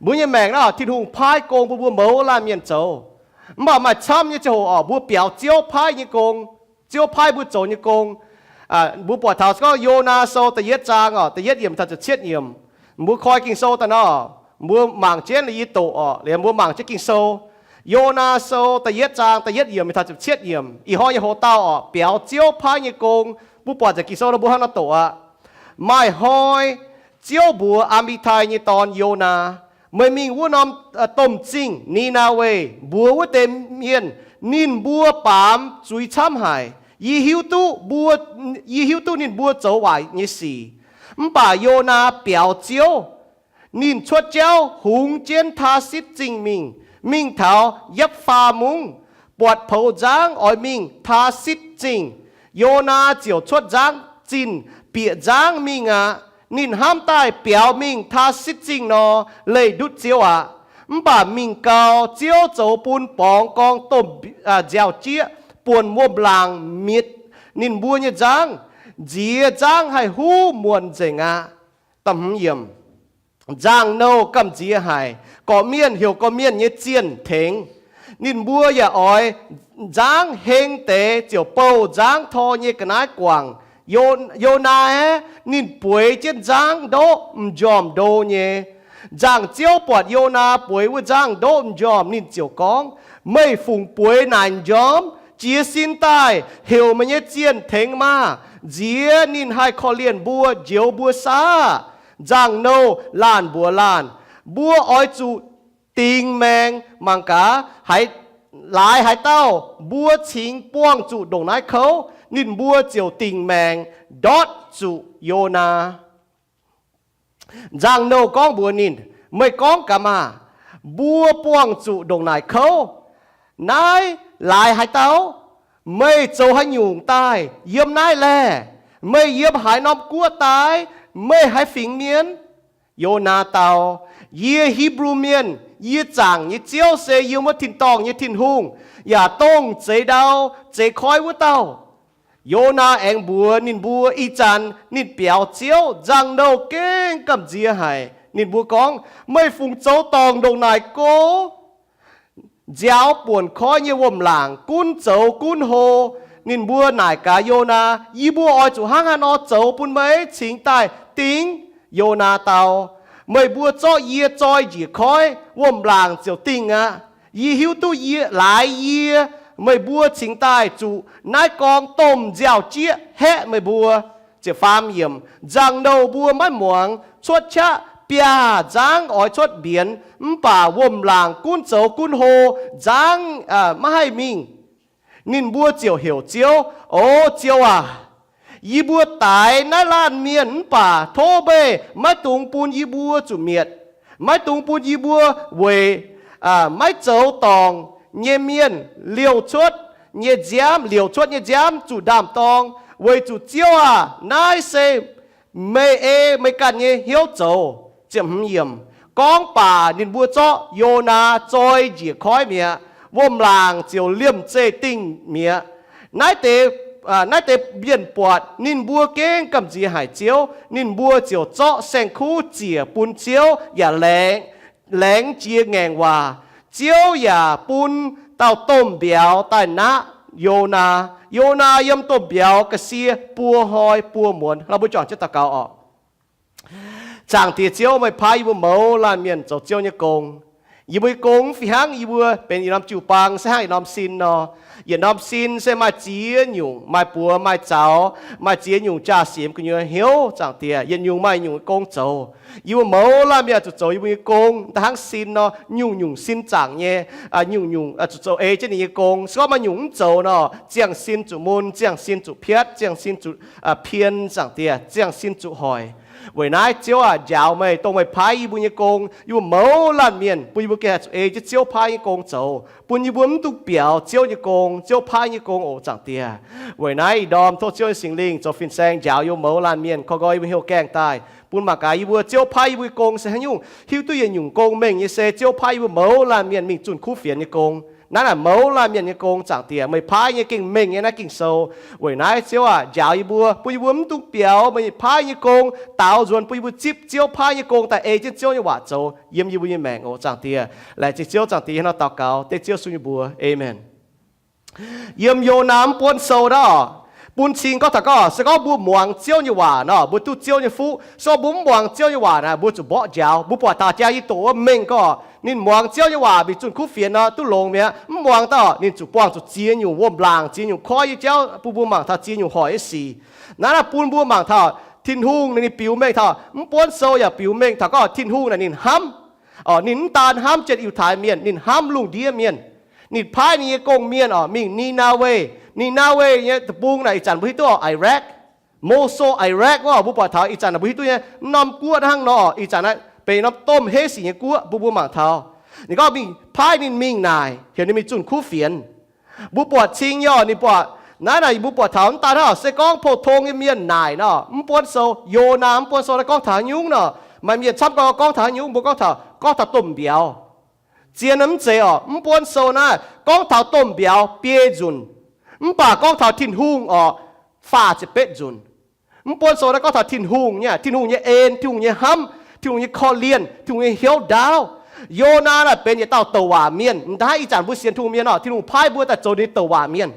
Mbuo nyei maengc naaiv, Tin-Hungh paaiv gong bun mbuo mouz laanh mienh zoux. Mv baac maaih camv nyei ziangh hoc orqc, mbuo biaux Ziouv paaiv nyei gong, Ziouv paaiv mbuo zoux nyei gong. Mbuo buatc taux gorngv Yonaa Sou da'yietv zaang orqc, da'yietv yiemc taux ziepc cietv yiemc. Mbuo koi Ging-Sou daaih nor, mbuo mangc jienv yie doqc orqc, liemh mbuo mangc jienv Ging-Sou. Yonaa Sou da'yietv zaang da'yietv yiemc taux ziepc cietv yiemc. Ih hnoi nyei hoc-dauh orqc, biaux Ziouv paaiv nyei gong. Mbuo buatc nzengc Ging-Sou nor, mbuo hnangv nor doqc aqv. Maaih hnoi Ziouv mbuox Aa^mi^tai nyei dorn Yonaa, Meih mingh wuov norm domh zingh Ni^naa^we, mbuox wuov deix mienh, Ninh mbuo baamz zuiz camv haic. Yie hiuv duqv mbuo, yie hiuv duqv ninh mbuo zoux waaic nyei sic. Mv baac Yonaa biaux Ziouv. Ninh cuotv jauv hungx jienv Taarsitv Zingh mingh, mingh taux Yapv^faa Mungv, buatc poux nzangv oix mingh Taarsitv Zingh. Yonaa ziouc cuotv nzangv zinh bieqc nzangv mingh aqv. Ninh hnamv daaih biaux mingh Taarsitv Zingh nor, leih ndutv Ziouv aqv. Mv baac mingh gau, Ziouv zoux bun borngz gorngv domh nziaaux-jieqv buonc wuom-laangc mietc ninh mbuo nyei nzangv. Nziex nzangv haih huv muonc nzengc aqv. Nzangc-nouh gamh nziex haic, gorqv-mienh heuc gorqv-mienh nyei zienh tengx. Ninh mbuo yaac oix nzangv heng deix ziouc bouh nzangv tor nyei ga'naaiv guangc. Yonaa aeqv, ninh bueix jienv nzangv ndoqv m'njormh ndo nyei. Nzangc-ziouv buatc Yonaa bueix wuov nzangv ndoqv m'njormh, ninh ziouc gorngv, Meih fungc bueix naaic m'njormh? Jiez sin daaih heuc meih nyei zienh tengx maah! Nziex ninh haih korv-lienh mbuo, njoux mbuo saah? Nzangc-nouh laanh mbuox laanh, Mbuo oix zuqc dingc maengx mangc gaax, laaix haaix dauh mbuo cingx buangh zuqc ndongc naaiv kouv. Ninh mbuo ziouc dingc maengx ndortv zuqc Yonaa. Nzangc-nouh gorngv mbuox ninh, Meih gorngv gaax maah! Mbuo buangh zuqc ndongc naaic kouv. Naaiv laaix haaix dauh? Meih zoux haaix nyungc daaih yiem naaiv laeh? Meih yiem haaix norm guoqv daaih? Meih haaix fingx mienh? Yonaa dau, Yie Hipv^lu Mienh. Yie zaangc nyei Ziouv se yiem wuov tin-dorngh nyei Tin-Hungh, yaac dongh zeix ndau zeix koiv wuov dauh. Yonaa aengx mbuox ninh mbuo ih zanc ninh biaux Ziouv. Nzangc-nouh gengh gamh nziex haic. Ninh mbuo gorngv, Meih fungc zoux dorngc ndongc naaic go? Nziaaux buonc koiv nyei wuom-laangc gunv zoux gunv hlo. Ninh mbuo naaic gaax Yonaa, Yie mbuo oix zuqc hnangv haaix nor zoux bun meih cingx daaih dingc? Yonaa dau, Meih mbuo zorqv yie zoi njiec koiv, wuom-laangc ziouc dingh aqv. Yie hiuv duqv yie, laaix yie, meih mbuo cingx daaih zuqc naaiv gorngv domh nziaaux-jieqv haeqv meih mbuo. Ziepc faam yiemc, Nzangc-nouh mbuo maiv muangx, cuotv qaqv biaav nzangv oix cuotv mbienx, mv baac wuom-laangc gunv zoux gunv hlo, nzangv maiv haih mingh. Ninh mbuo ziouc heuc Ziouv, O Ziouv aac, yie mbuo daix naaiv laanh mienh mv baac tov meih maiv dungx bun yie mbuo zuqc mietc. Maiv dungx bun yie mbuo weic maiv zoux dorngc nyei mienh liouh cuotv nyei nziaamv, liouc cuotv nyei nziaamv zuqc ndaam-dorng. Weic zuqc Ziouv aac, naaiv se meih ei meih ganh nyei hnyouv zoux. Ziepc hmz yiemc, Gorngv baac ninh mbuo zorqv Yonaa zoi njiec koiv mi'aqv. Wuom-laangc ziouc liemh zeih dingh mi'aqv. Naaiv deix, naaiv deix mienh buatc ninh mbuo gengh gamh nziex haic Ziouv, ninh mbuo ziouc zorqv saeng-kuv ziec bun Ziouv yaac laengz, laengz jiex ngaengc waac. Ziouv yaac bun dauh domh mbiauz daaih naqv Yonaa. Yonaa yiem domh mbiauz ga'sie buo hnoi buo muonz. Laaix mbuo juangc jienv daux gaux oc. Zaangc Diex Ziouv, meih paaiv yie mbuo mouz laanh mienh zoux Ziouv nyei gong. Yie mbuo nyei gong mv fih hnangv yie mbuo benx yietc norm jiu-baang se hnangv yietc norm sin nor. Yietc norm sin se maaih ziex nyungc, maaih buoz maaih zaux, maaih ziex nyungc jaa-siemx gu'nyuoz hnyouv, Zaangc Diex. Yietc nyungc maaih nyungc nyei gong zoux. Yie mbuo mouz laanh mienh zuqc zoux yie mbuo nyei gong, da'hnangv sin nor, nyungc-nyungc sin zaangc nyei, nyungc-nyungc zuqc zoux ei jienv ninh nyei gong. Se gorngv maaih nyungc mv zoux nor, ziangh sin zuqc mun, ziangh sin zuqc piatv, ziangh sin zuqc pien, Zaangc Diex, ziangh sin zuqc hoic. Weic naaiv Ziouv aac, njaaux meih, dongh meih paaiv yie mbuo nyei gong, yie mbuo mouz laanh mienh, bun yie mbuo gengh haih zuqc ei jienv Ziouv paaiv nyei gong zoux, bun yie mbuo mv dungx biaux Ziouv nyei gong, Ziouv paaiv nyei gong oc, Zaangc Diex. Weic naaiv ih ndorm tov Ziouv nyei Singx Lingh zoux fin-saeng njaaux yie mbuo mouz laanh mienh, koi nqoi yie mbuo hnyouv gaengh daaih, bun mangc gaax yie mbuo Ziouv paaiv yie mbuo nyei gong se haaix nyungc, hiuv duqv yietc nyungc gong mengh nyei se Ziouv paaiv yie mbuo mouz laanh mienh mingh zunh kuv fienx nyei gong. Naaiv naaic mouz laanh mienh nyei gong, Zaangc Diex. Meih paaiv nyei gengh mengh nyei naaiv Ging-Sou. Weic naaiv Ziouv aac, njaaux yie mbuo, bun yie mbuo mv dungx biaux meih paaiv nyei gong, daaux nzuonx bun yie mbuo zipv Ziouv paaiv nyei gong daaih ei jienv Ziouv nyei waac zoux yiem yie mbuo nyei maengc oc, Zaangc Diex. Laengz zingh Ziouv, Zaangc Diex, hnangv naaiv daux gaux dengv Ziouv Yesu nyei mbuox. Aamen. Yiem Yonaa mv buonv sou naaic, bun cing gorngv taux gorngv, se gorngv mbuo muangx Ziouv nyei waac nor, mbuo duqv Ziouv nyei fuqv. Se gorngv mbuo mv muangx Ziouv nyei waac naaic, mbuo zuqc mborqv njaaux. Mbuo buatc taux jaa yie doqc wuov mengh gorngv, ninh muangx Ziouv nyei waac mingh zunh kuv fienx nor, duqv longx mi'aqv. Mv muangx daaih, ninh zuqc buangh zuqc ziex nyungc wuom-laangc, ziex nyungc koiv nyei jauv bun mbuo mangc taux ziex nyungc hoic nyei sic. Naaiv naaic bun mbuo mangc taux Tin-Hungh ninh, ninh biux mengh taux, mv buonv sou yaac biux mengh taux gorngv Tin-Hungh naaic ninh hnamv, ninh mv daan hnamv jienv Yiutai Mienh, ninh hnamv lungh ndiev mienh. Ninh paaiv ninh nyei gong-mienh oc mingh Ni^naa^we. Ni^naa^we nyei deic-bung naaic ih zanc mbuo hiuv duqv oc, Iraq, Mosul, Iraq wuov, mbuo buatc taux ih zanc naaic mbuo hiuv duqv nyei, mv norm guoqv hnangv nor, ih zanc naaiv benx norm domh heiv sic nyei guoqv, mbuo mbuo mangc taux. Ninh gorngv mingh, paaiv ninh mingh naaic heuc ninh mingh zunh kuv fienx. Mbuo buatc cing nyei oc, ninh buatc naaiv naaic, mbuo buatc taux mv daan hnangv se gorngv pou-tong nyei mienh naaic nor, mv buonv sou, Yonaa mv buonv sou naaiv gorngv taux haaix nyungc nor, maaih mienh camv gorngv, gorngv taux haaix nyungc, mbuo gorngv taux, gorngv taux domh mbiauz. Zien mv zeiz oc, mv buonv sou naaiv gorngv taux domh mbiauz biei nzunc, mv baac gorngv taux Tin-Hungh oc, faah ziepc betv nzunc. Mv buonv sou naaiv gorngv taux Tin-Hungh nyei, Tin-Hungh nyei en, Tin-Hungh nyei hnamv, Tin-Hungh nyei korv-lienh, Tin-Hungh nyei hnyouv ndaauv. Yonaa naaic benx yietc dauh douc waac mienh. M'daaih ih zanc mbuo sienx Tin-Hungh mienh oc, Tin-Hungh paaiv mbuo daaih zoux ninh douc waac mienh.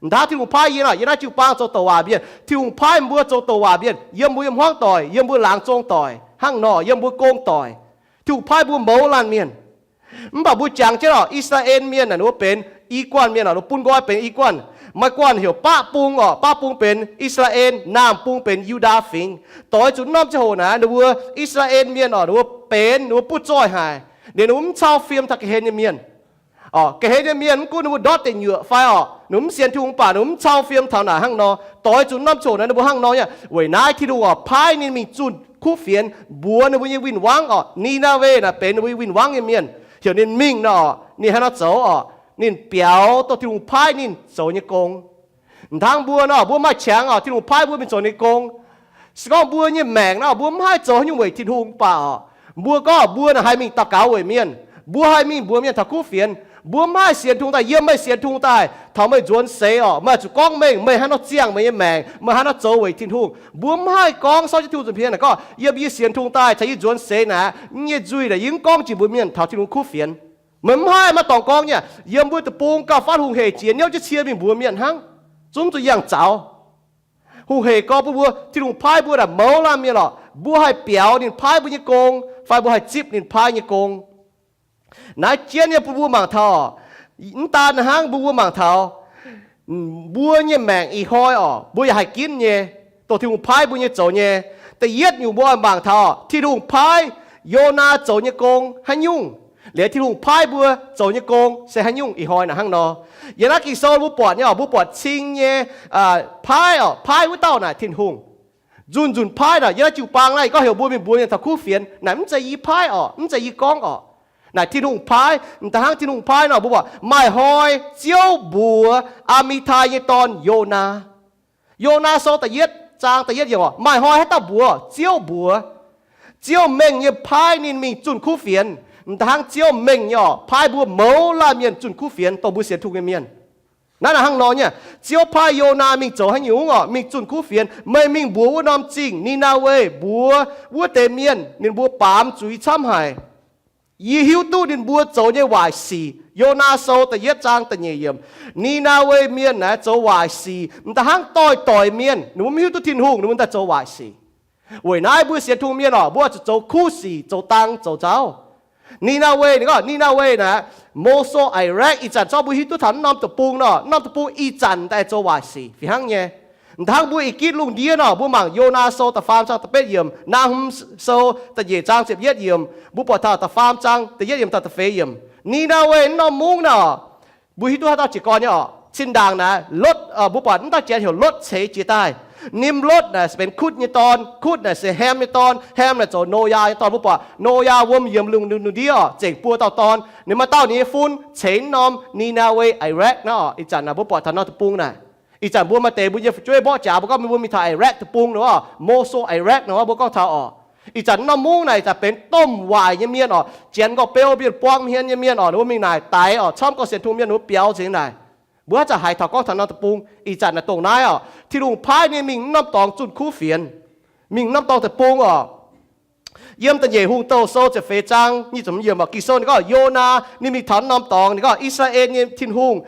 M'daaih Tin-Hungh paaiv yie nor, yie naaiv jiu-baang zoux douc waac mienh. Tin-Hungh paaiv mbuo zoux douc waac mienh yiem mbuo nyei hmuangv doic, yiem mbuo laangz zong doic, hnangv nor yiem mbuo gong doic. Tin-Hungh paaiv mbuo mouz laanh mienh. Mv baac mbuo jangx jienv oc, I^saa^laa^en Mienh naaic ninh mbuo benx i guanh mienh oc, ninh mbuo bun nqoi benx i guanh. Maaih guanh heuc Baqv Bung oc, Baqv Bung benx I^saa^laa^en, Naamh Bung benx Yu^ndaa Fingx. Doix zuqc norm ziangh hoc naaic ninh mbuo I^saa^laa^en Mienh oc, ninh mbuo benx, ninh mbuo butv zoih haic, liuz ninh mbuo mv cau fiem taux ga'hlen nyei mienh. Oc, ga'hlen nyei mienh mv gunv ninh mbuo ndortv deic nyuoqc fai oc, ninh mbuo mv sienx Tin-Hungh baac ninh mbuo mv cau fiem taux naaic hnangv nor. Doix zuqc norm ziangh hoc naaic ninh mbuo hnangv nor nyei. Weic naaiv Tin-Hungh oc paaiv ninh mingh zunh kuv fienx, mbuox ninh mbuo nyei win-wangv oc. Ni^naa^we naaic benx ninh mbuo nyei win-wangv nyei mienh. Heuc ninh mingh nor, ninh haaix nor zoux oc? Ninh biaux dongh Tin-Hungh paaiv ninh zoux nyei gong. M'dangv mbuo nor, mbuo maaih qangx oc, Tin-Hungh paaiv mbuo mingh zoux ninh gong. Se gorngv mbuo nyei maengc nor, mbuo mv haih zoux haaix nyungc weic Tin-Hungh mv baac oc, mbuo gorngv mbuo naaic haih mingh daux gaux weic mienh, mbuo haih mingh mbuox mienh taux kuv fienx, mbuo mv haih sienx Tin-Hungh daaih, yiem meih sienx Tin-Hungh daaih, taux meih nzuonx seix oc, meih zuqc gorngv mengh meih haaix nor ziangh meih nyei maengc, meih haaix nor zoux weic Tin-Hungh. Mbuo mv haih gorngv Sortv Jienv Tin-Hungh Zunh Pien naaic gorngv, yiem yie sienx Tin-Hungh daaih caux yie nzuonx seix naaic, yie nyei nzuih naaic yie mv gorngv jiex mbuox mienh taux Tin-Hungh kuv fienx. Meih mv haih maiv dorngx gorngv nyei. Yiem mbuo deic-bung gauh fatv hungh hec jiex niouv jienv cie mingh mbuox mienh hnangv, zungv zuqc yangh zaux. Hungh hec gorngv bun mbuo, Tin-Hungh paaiv mbuo naaic mouz laanh mienh oc, mbuo haih biaux ninh paaiv mbuo nyei gong fai mbuo haih zipv ninh paaiv nyei gong. Naaiv jienv nyei bun mbuo mangc taux, mv daan hnangv, mbuo mbuo mangc taux mbuo nyei maengc ih hnoi oc, mbuo yaac haih ginv nyei, dongh Tin-Hungh paaiv mbuo nyei zoux nyei. Da'yietv nyungc mbuo oix mangc taux Tin-Hungh paaiv Yonaa zoux nyei gong haaix nyungc, liuz Tin-Hungh paaiv mbuo zoux nyei gong se haaix nyungc ih hnoi naaic hnangv nor. Yiem naaiv Ging-Sou mbuo buatc nyei oc, mbuo buatc cing nyei paaiv oc, paaiv wuov dauh naaic Tin-Hungh. Nzunc nzunc paaiv naaic, yiem naaiv jiu-baang naaiv gorngv heuc mbuo mingh mbuox mienh taux kuv fienx naaic, mv zeiz yie paaiv oc, mv zeiz yie gorngv oc. Naaic Tin-Hungh paaiv. M'daaih hnangv Tin-Hungh paaiv nor, mbuo buatc maaih hnoi Ziouv mbuox Aa^mi^tai nyei dorn Yonaa. Yonaa Sou da'yietv zaang da'yietv yiemc oc, maaih hnoi haaix dauh mbuox? Ziouv mbuox. Ziouv mengh nyei paaiv ninh mingh zunh kuv fienx. M'daaih hnangv Ziouv mengh nyei oc, paaiv mbuo mouz laanh mienh zunh kuv fienx, dongh mbuo sienx Tin-Hungh nyei mienh. Naaiv naaic hnangv nor nyei, Ziouv paaiv Yonaa mingh zoux haaix nyungc oc? Mingh zunh kuv fienx. Meih mingh mbuox wuov norm zingh Ni^naa^we, mbuox wuov deix mienh ninh mbuo baamz zuiz camv haic. Yie hiuv duqv ninh mbuo zoux nyei waaic sic. Yonaa Sou da'yietv zaang da'nyeic yiemc, Ni^naa^we Mienh naaiv zoux waaic sic. M'daaih hnangv doix-doix mienh ninh mbuo mv hiuv duqv Tin-Hungh, ninh mbuo daaih zoux waaic sic. Weic naaiv mbuo sienx Tin-Hungh mienh oc, mbuo oix zuqc zoux kuv sic, zoux dang zoux nzauv. Ni^naa^we, ninh gorngv Ni^naa^we naaiv, Mosul, Iraq, ih zanc zorqv mbuo hiuv duqv taux naaiv norm deic-bung nor, naaiv norm deic-bung ih zanc daaih zoux waaic sic fih hnangv nyei. M'daaih hnangv mbuo ih gitv lungh ndiev nor, mbuo mangc Yonaa Sou da'faam zaang da'betv yiemc, Naa^hum Sou da'nyeic zaang ziepc yietv yiemc, mbuo buatc taux da'faam zaang da'yietv yiemc taux da'feix yiemc. Ni^naa^we naaiv norm mungv nor, mbuo hiuv duqv haaix dauh jiez gorn nyei oc? Cin-ndaangc naaiv Lotv, mbuo buatc mv dauh janx heuc Lotv ceix jiez daaih. Nimlotv naaic benx Kutv nyei dorn, Kutv naaic se Ham nyei dorn, Ham naaic zoux Noyaa nyei dorn. Mbuo buatc Noyaa wuom yiemx lungh ndiev oc, zengc buo dauh dorn. Ninh maaih dauh ninh nyei fun ceix norm Ni^naa^we, Iraq naaiv oc. Ih zanc naaic mbuo buatc taux norm deic-bung naaic. Ih zanc mbuo maaih deix mbuo nyei fu'jueiv mborqv jaax, mbuo gorngv mbuo mingh taux Iraq deic-bung nor, Mosul, Iraq nor, mbuo gorngv taux oc. Ih zanc norm mungv naaic ih zanc benx domh waaic nyei mienh oc, janx nqorngv beu, mienh buang hmien nyei mienh oc, ninh mbuo mingh naaic daix oc, camv gorngv sienx Tin-Hungh mienh ninh mbuo biaux nzengc naaic. Mbuo haaix zanc haiz taux gorngv taux norm deic-bung, ih zanc naaic dongh naaiv oc, Tin-Hungh paaiv ninh mingh norm dorngx zunh kuv fienx, mingh norm dorngx deic-bung oc. Yiem Da'nyeic Hungh Douh Sou ziepc feix zaang nyic ziepc hmz yiemc oc, Ging-Sou ninh gorngv Yonaa ninh mingh taux norm dorngx, ninh gorngv, I^saa^laa^en nyei Tin-Hungh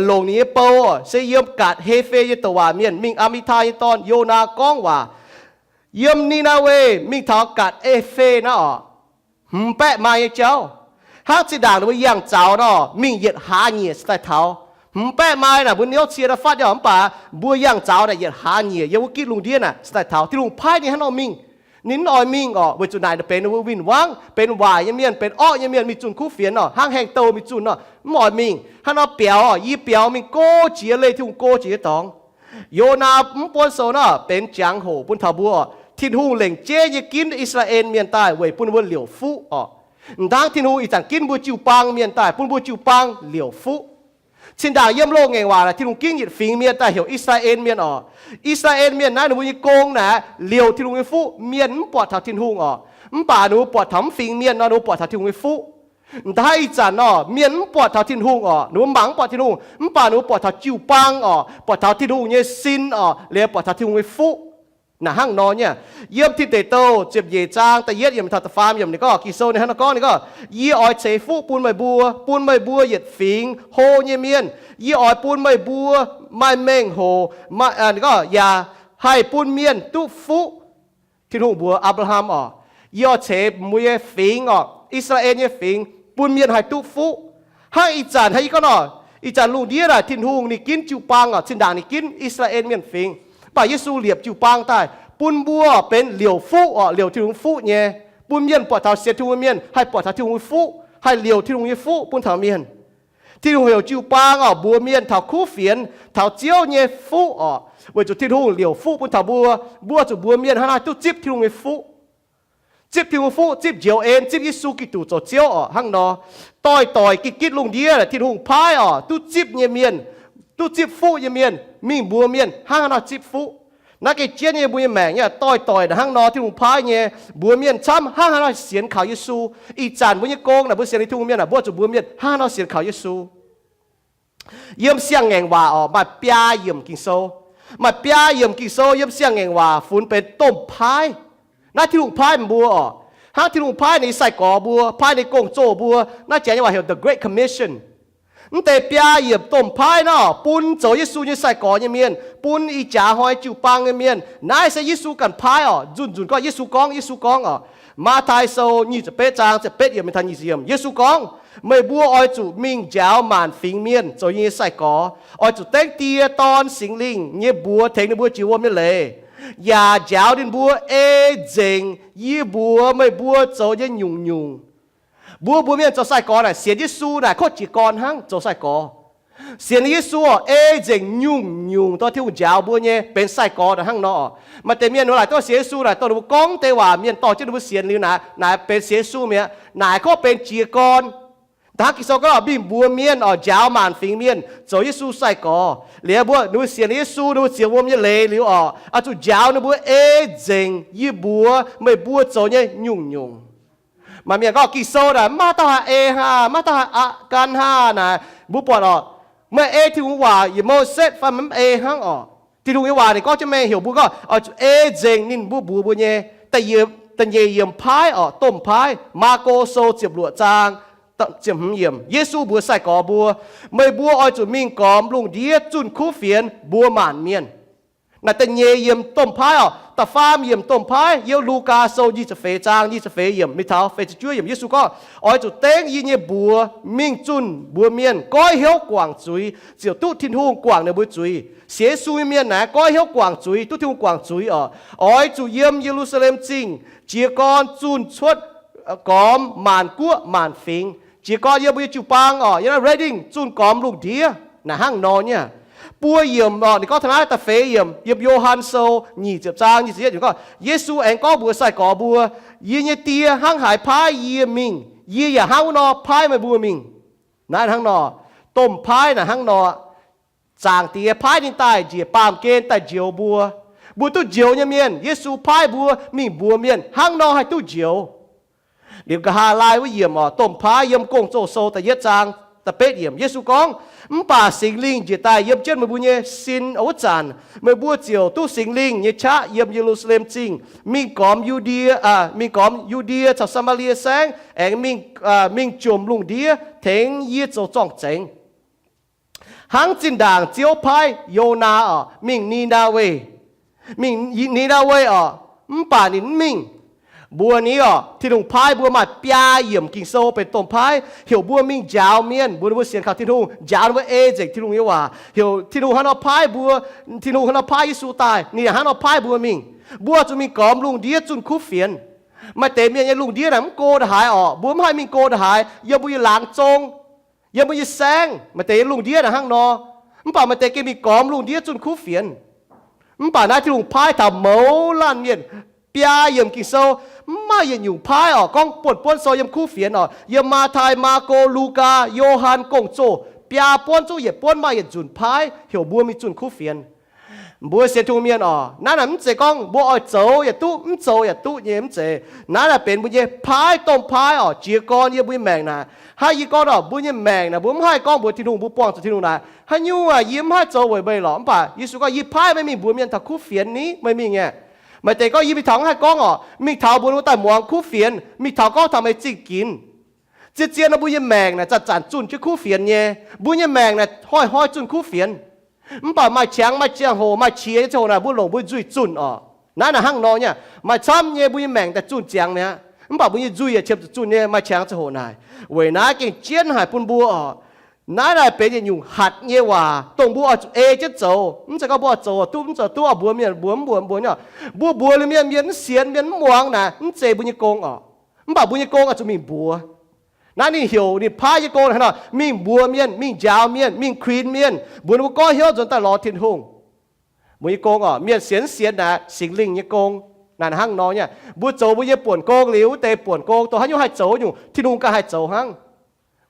longc ninh nyei bou oc, se yiem Gatc He^fe nyei douc waac mienh mingh Aa^mi^taa nyei dorn Yonaa gorngv waac yiem Ni^naa^we mingh taux Gatc E^fe naaiv oc, hmz baeqv maaih nyei jauv. Hnangv zinh ndaangc ninh mbuo yangh zaux nor, mingh yietc hlaax nyieqc se daaih taux. Hmz baeqv maaih naaic mbuo niouv cie naaiv fatv nyei oc, mv baac mbuo yangh zaux naaic yietc hlaax nyieqc yiem wuov gitv lungh ndiev naaic se daaih taux. Tin-Hungh paaiv ninh hnangv nor mingh. Ninh mv oix mingh oc, weic zuqc naaic ninh benx ninh mbuo win-wangv, benx waaic nyei mienh, benx orqv nyei mienh, mingh zunh kuv fienx oc, hnangv haengh douh mingh zunh nor, mv oix mingh. Hnangv nor biaux oc, yie biaux mingh go jiex leih Tin-Hungh go jiex nyei dorngx. Yonaa mv buonv sou nor benx jangx-hoc bun taux mbuo oc, Tin-Hungh lengc jeiv nyei ginv I^saa^laa^en mienh daaih weic bun ninh mbuo liouc fuqv oc. M'dangv Tin-Hungh ih zanc ginv mbuo jiu-baang mienh daaih bun mbuo jiu-baang liouc fuqv. Cin ndaangc yiem loz-ngaengc waac naaic Tin-Hungh ginv yietc fingx mienh daaih heuc I^saa^laa^en mienh oc. I^saa^laa^en mienh naaiv ninh mbuo nyei gong naaic liouc Tin-Hungh nyei fuqv. Mienh mv buatc taux Tin-Hungh oc, mv baac ninh mbuo buatc taux mv fingx mienh nor, ninh mbuo buatc taux Tin-Hungh nyei fuqv. M'daaih ih zanc nor, mienh mv buatc taux Tin-Hungh oc, ninh mbuo mangc mv buatc Tin-Hungh, mv baac ninh mbuo buatc taux jiu-baang oc, buatc taux Tin-Hungh nyei sin oc, liuz buatc taux Tin-Hungh nyei fuqv. Naaic hnangv nor nyei. Yiem Tin Deic Douh ziepc nyeic zaang da'yietv yiemc taux da'faam yiemc ninh gorngv, Ging-Sou ninh hnangv nor gorngv, ninh gorngv, Yie oix ceix fuqv bun meih mbuo, bun meih mbuo yietc fingx hlo nyei mienh. Yie oix bun meih mbuo maaih mengh hoc, ninh gorngv, yaac haih bun mienh duqv fuqv. Tin-Hungh mbuox Apc^laa^ham oc, Yie oix ceix mbuo nyei fingx oc, I^saa^laa^en nyei fingx, bun mienh haih duqv fuqv. Hnangv ih zanc hnangv yie gorngv nor, ih zanc lungh ndiev naaic Tin-Hungh ninh ginv jiu-baang oc, cin ndaangc ninh ginv I^saa^laa^en mienh fingx, mv baac Yesu liepc jiu-baang daaih bun mbuo benx liouc fuqv oc, liouc Tin-Hungh fuqv nyei, bun mienh buatc taux sienx Tin-Hungh mienh haih buatc taux Tin-Hungh nyei fuqv, haih liouc Tin-Hungh nyei fuqv bun taux mienh. Tin-Hungh heuc jiu-baang oc mbuox mienh taux kuv fienx, taux Ziouv nyei fuqv oc, weic zuqc Tin-Hungh liouc fuqv bun taux mbuo. Mbuo zuqc mbuox mienh hnangv naaiv duqv zipv Tin-Hungh nyei fuqv, zipv Tin-Hungh nyei fuqv, zipv njoux en, zipv Yesu Giduc zoux Ziouv oc. Hnangv nor, doix-doix gitv-gitv lungh ndiev Tin-Hungh paaiv oc duqv zipv nyei mienh, duqv zipv fuqv nyei mienh mingh mbuox mienh hnangv haaix nor zipv fuqv. Naaiv gengh jienv nyei mbuo nyei maengc nyei doix-doix naaiv hnangv nor Tin-Hungh paaiv nyei, mbuox mienh camv hnangv haaix nor sienx kaux Yesu. Ih zanc mbuo nyei gong naaic mbuo sienx Tin-Hungh mienh naaic, mbuo zuqc mbuox mienh hnangv haaix nor sienx kaux Yesu. Yiem Siang-Ngaengc Waac oc maaih biaa yiemc Ging-Sou, maaih biaa yiemc Ging-Sou yiem Siang-Ngaengc Waac funx benx domh paaiv. Naaiv Tin-Hungh paaiv mbuo oc, hnangv Tin-Hungh paaiv ninh nyei sai-gorx mbuo, paaiv ninh nyei gong-zoh mbuo. Naaiv janx nyei waac heuc The Great Commission. Mv deix biaa yiemc domh paaiv nor bun zoux Yesu nyei sai-gorx nyei mienh, bun ih jaax hnoi jiu-baang nyei mienh. Naaiv se Yesu ganh paaiv oc, nzunc-nzunc gorngv Yesu gorngv, Yesu gorngv oc. Matv^tai Sou nyic ziepc betv zaang ziepc betv yiemc mingh taux nyic ziepc yiemc, Yesu gorngv, Meih mbuo oix zuqc mingh njaaux maanc fingx mienh zoux yie nyei sai-gorx. Oix zuqc dengv Die, Dorn, Singx Lingh nyei mbuox tengx ninh mbuo jiex wuom nyei leiz, yaac njaaux ninh mbuo ei nzengc yie mbuox meih mbuo zoux nyei nyungc-nyungc. Mbuo mbuox mienh zoux sai-gorx naaic sienx Yesu naaic kov jiez gorn hnangv zoux sai-gorx. Sienx Yesu oc, ei nzengc nyungc-nyungc dorh Tin-Hungh njaaux mbuo nyei benx sai-gorx naaic hnangv nor. Maaih deix mienh ninh mbuo laaic duqv sienx Yesu naaic dongh ninh mbuo gorngv deix waac mienh dorh jienv ninh mbuo sienx liuz naaic, naaic benx sienx Yesu mi'aqv. Naaic kov benx jiez gorn. Da'hnangv Ging-Sou gorngv mingh mbuox mienh oc, njaaux maanc fingx mienh zoux Yesu sai-gorx. Liuz mbuo ninh mbuo sienx Yesu, ninh mbuo jiex wuom nyei leiz liuz oc, oix zuqc njaaux ninh mbuo ei nzengc yie mbuox meih mbuo zoux nyei nyungc-nyungc. Maaih mienh gorngv Ging-Sou naaic maiv maaih dauh haih ei hnangv, maiv maaih dauh haih aqc gan hnangv naaic. Mbuo buatc oc, meih ei Tin-Hungh waac yietc Moses fai maiv ei hnangv oc. Tin-Hungh nyei waac ninh gorngv jienv meih heuc mbuo gorngv oix zuqc ei nzengc ninh mbuo mbuox mbuo nyei. Da'nyeic yiemc paaiv oc, domh paaiv, Maako Sou ziepc luoqc zaang ziepc hmz yiemc, Yesu mbuox sai-gorx mbuo, Meih mbuo oix zuqc mingh gormx lungh ndiev zunh kuv fienx mbuox maanc mienh. Naaic da'nyeic yiemc domh paaiv oc. Da'faam yiemc domh paaiv yiem Lugaa Sou nyic ziepc feix zaang nyic ziepc feix yiemc mingh taux feix ziepc juov yiemc, Yesu gorngv, Oix zuqc dengv yie nyei mbuox mingh zunh mbuox mienh goiv hnyouv guangc zuiz, ziouc duqv Tin-Hungh guangc ninh mbuo zuiz. Sienx Yesu nyei mienh naaic goiv hnyouv guangc zuiz, duqv Tin-Hungh guangc zuiz oc. Oix zuqc yiem Ye^lu^saa^lem Zingh jiez gorn zunh cuotv gormx maanc guoqv maanc fingx, jiez gorn yiem mbuo nyei jiu-baang oc, yiem naaiv Reading zunh gormx lungh ndiev. Naaic hnangv nor nyei. Buo yiemc oc, ninh gorngv taux naaiv da'feix yiemc yiem Yo^han Sou nyic ziepc zaang nyic ziepc yietv yiemc gorngv, Yesu aengx gorngv mbuox sai-gorx mbuo, Yie nyei Die hnangv haaix paaiv yie mingh, yie yaac hnangv wuov nor paaiv meih mbuo mingh. Naaiv hnangv nor, domh paaiv naaic hnangv nor, Zaangc Diex paaiv ninh daaih njiec baamh gen daaih njoux mbuo. Mbuo duqv njoux nyei mienh, Yesu paaiv mbuo mingh mbuox mienh hnangv nor haih duqv njoux. Liuz nqa'haav laai wuov yiemc oc, Domh Paaiv yiem Gong-Zoh Sou da'yietv zaang da'betv yiemc, Yesu gorngv, Mv baac Singx Lingh njiec daaih yiem jienv meih mbuo nyei sin wuov zanc, meih mbuo ziouc duqv Singx Lingh nyei qaqv yiem Ye^lu^saa^lem Zingh mingh gormx Yu^ndie, mingh gormx Yu^ndie caux Saa^maa^lie Saengv, aengx mingh, mingh jomc lungh ndiev tengx yie zoux zorng-zengx. Hnangv zinh ndaangc Ziouv paaiv Yonaa oc mingh Ni^naa^we, mingh Ni^naa^we oc, mv baac ninh mv mingh. Mbuo ni oc, Tin-Hungh paaiv mbuo maaih biaa yiemc Ging-Sou benx domh paaiv heuc mbuo mingh njaaux mienh, mbuox ninh mbuo sienx kaux Tin-Hungh, njaaux ninh mbuo ei nzengc Tin-Hungh nyei waac. Heuc Tin-Hungh hnangv nor paaiv mbuo, Tin-Hungh hnangv nor paaiv Yesu daaih, ninh yaac hnangv nor paaiv mbuo mingh. Mbuo zuqc mingh gormx lungh ndiev zunh kuv fienx. Maaih deix mienh nyei lungh ndiev naaic mv go ndongc haaix oc, mbuo mv haih mingh go ndongc haaix, yiem mbuo nyei laangz zong, yiem mbuo nyei saengv. Maaih deix nyei lungh ndiev naaic hnangv nor. Mv baac maaih deix gengh mingh gormx lungh ndiev zunh kuv fienx. Mv baac naaiv Tin-Hungh paaiv taux mouz laanh mienh. Biaa yiemc Ging-Sou, mv maaih yietc nyungc paaiv oc gorngv buonv-buonv sou yiem kuv fienx oc. Yiem Matv^tai, Maako, Lugaa, Yo^han, Gong-Zoh, biaa buonv zungv yietc buonv maaih yietc nzunc paaiv heuc mbuo mingh zunh kuv fienx. Mbuo sienx Tin-Hungh mienh oc, naaiv naaic mv zeiz gorngv mbuo oix zoux yaac duqv, mv zoux yaac duqv nyei, mv zeiz. Naaiv naaic benx mbuo nyei paaiv, domh paaiv oc, jiez gorn yiem mbuo nyei maengc naaic. Hnangv yie gorngv oc, mbuo nyei maengc naaic mbuo mv haih gorngv mbuox Tin-Hungh, mbuo buangh zuqc Tin-Hungh naaic, haaix nyungc aac yie mv haih zoux weic meih lorqc. Mv baac Yesu gorngv, Yie paaiv meih mingh mbuox mienh taux kuv fienx ni, meih mingh aqv. Maaih deix gorngv, Yie mingh taux mv haih gorngv oc, mingh taux mbuox ninh mbuo daaih muangx kuv fienx, mingh taux gorngv taux meih zingh ginx. Zien-zien nor mbuo nyei maengc naaic zanc-zanc zunh jienv kuv fienx nyei. Mbuo nyei maengc naaic hnoi-hnoi zunh kuv fienx. Mv baac maaih qangx maaih ziangh hoc maaih qiex nyei ziangh hoc naaic mbuo longc mbuo nzuih zunh oc. Naaiv naaic hnangv nor nyei, maaih camv nyei mbuo nyei maengc daaih zunh ziangx mi'aqv, mv baac mbuo nyei nzuih yaac qiemx zuqc zunh nyei maaih qangx ziangh hoc naaic. Weic naaiv gengh jienv haic bun mbuo oc. Naaiv naaic benx yietc nyungc hatc nyei waac dongh mbuo oix zuqc ei jienv zoux. Mv zeiz gorngv mbuo oix zoux duqv mv zoux duqv oix mbuox mienh mbuox mv mbuox mbuox nyei. Mbuo mbuox liuz mienh, mienh mv sienx, mienh mv muangx naaic, mv zeiz mbuo nyei gong oc. Mv baac mbuo nyei gong oix zuqc mingh mbuox. Naaiv ninh heuc ninh paaiv nyei gong naaic hnangv nor, mingh mbuox mienh, mingh njaaux mienh, mingh kuinx mienh, mbuox ninh mbuo goiv hnyouv nzuonx daaih lorz Tin-Hungh. Mbuo nyei gong oc, mienh sienx mv sienx naaic Singx Lingh nyei gong. Naaic hnangv nor nyei, mbuo zoux mbuo nyei buonc gong liuz, wuov deix buonc gong dongh haaix nyungc haih zoux nyungc, Tin-Hungh ganh haih zoux hnangv.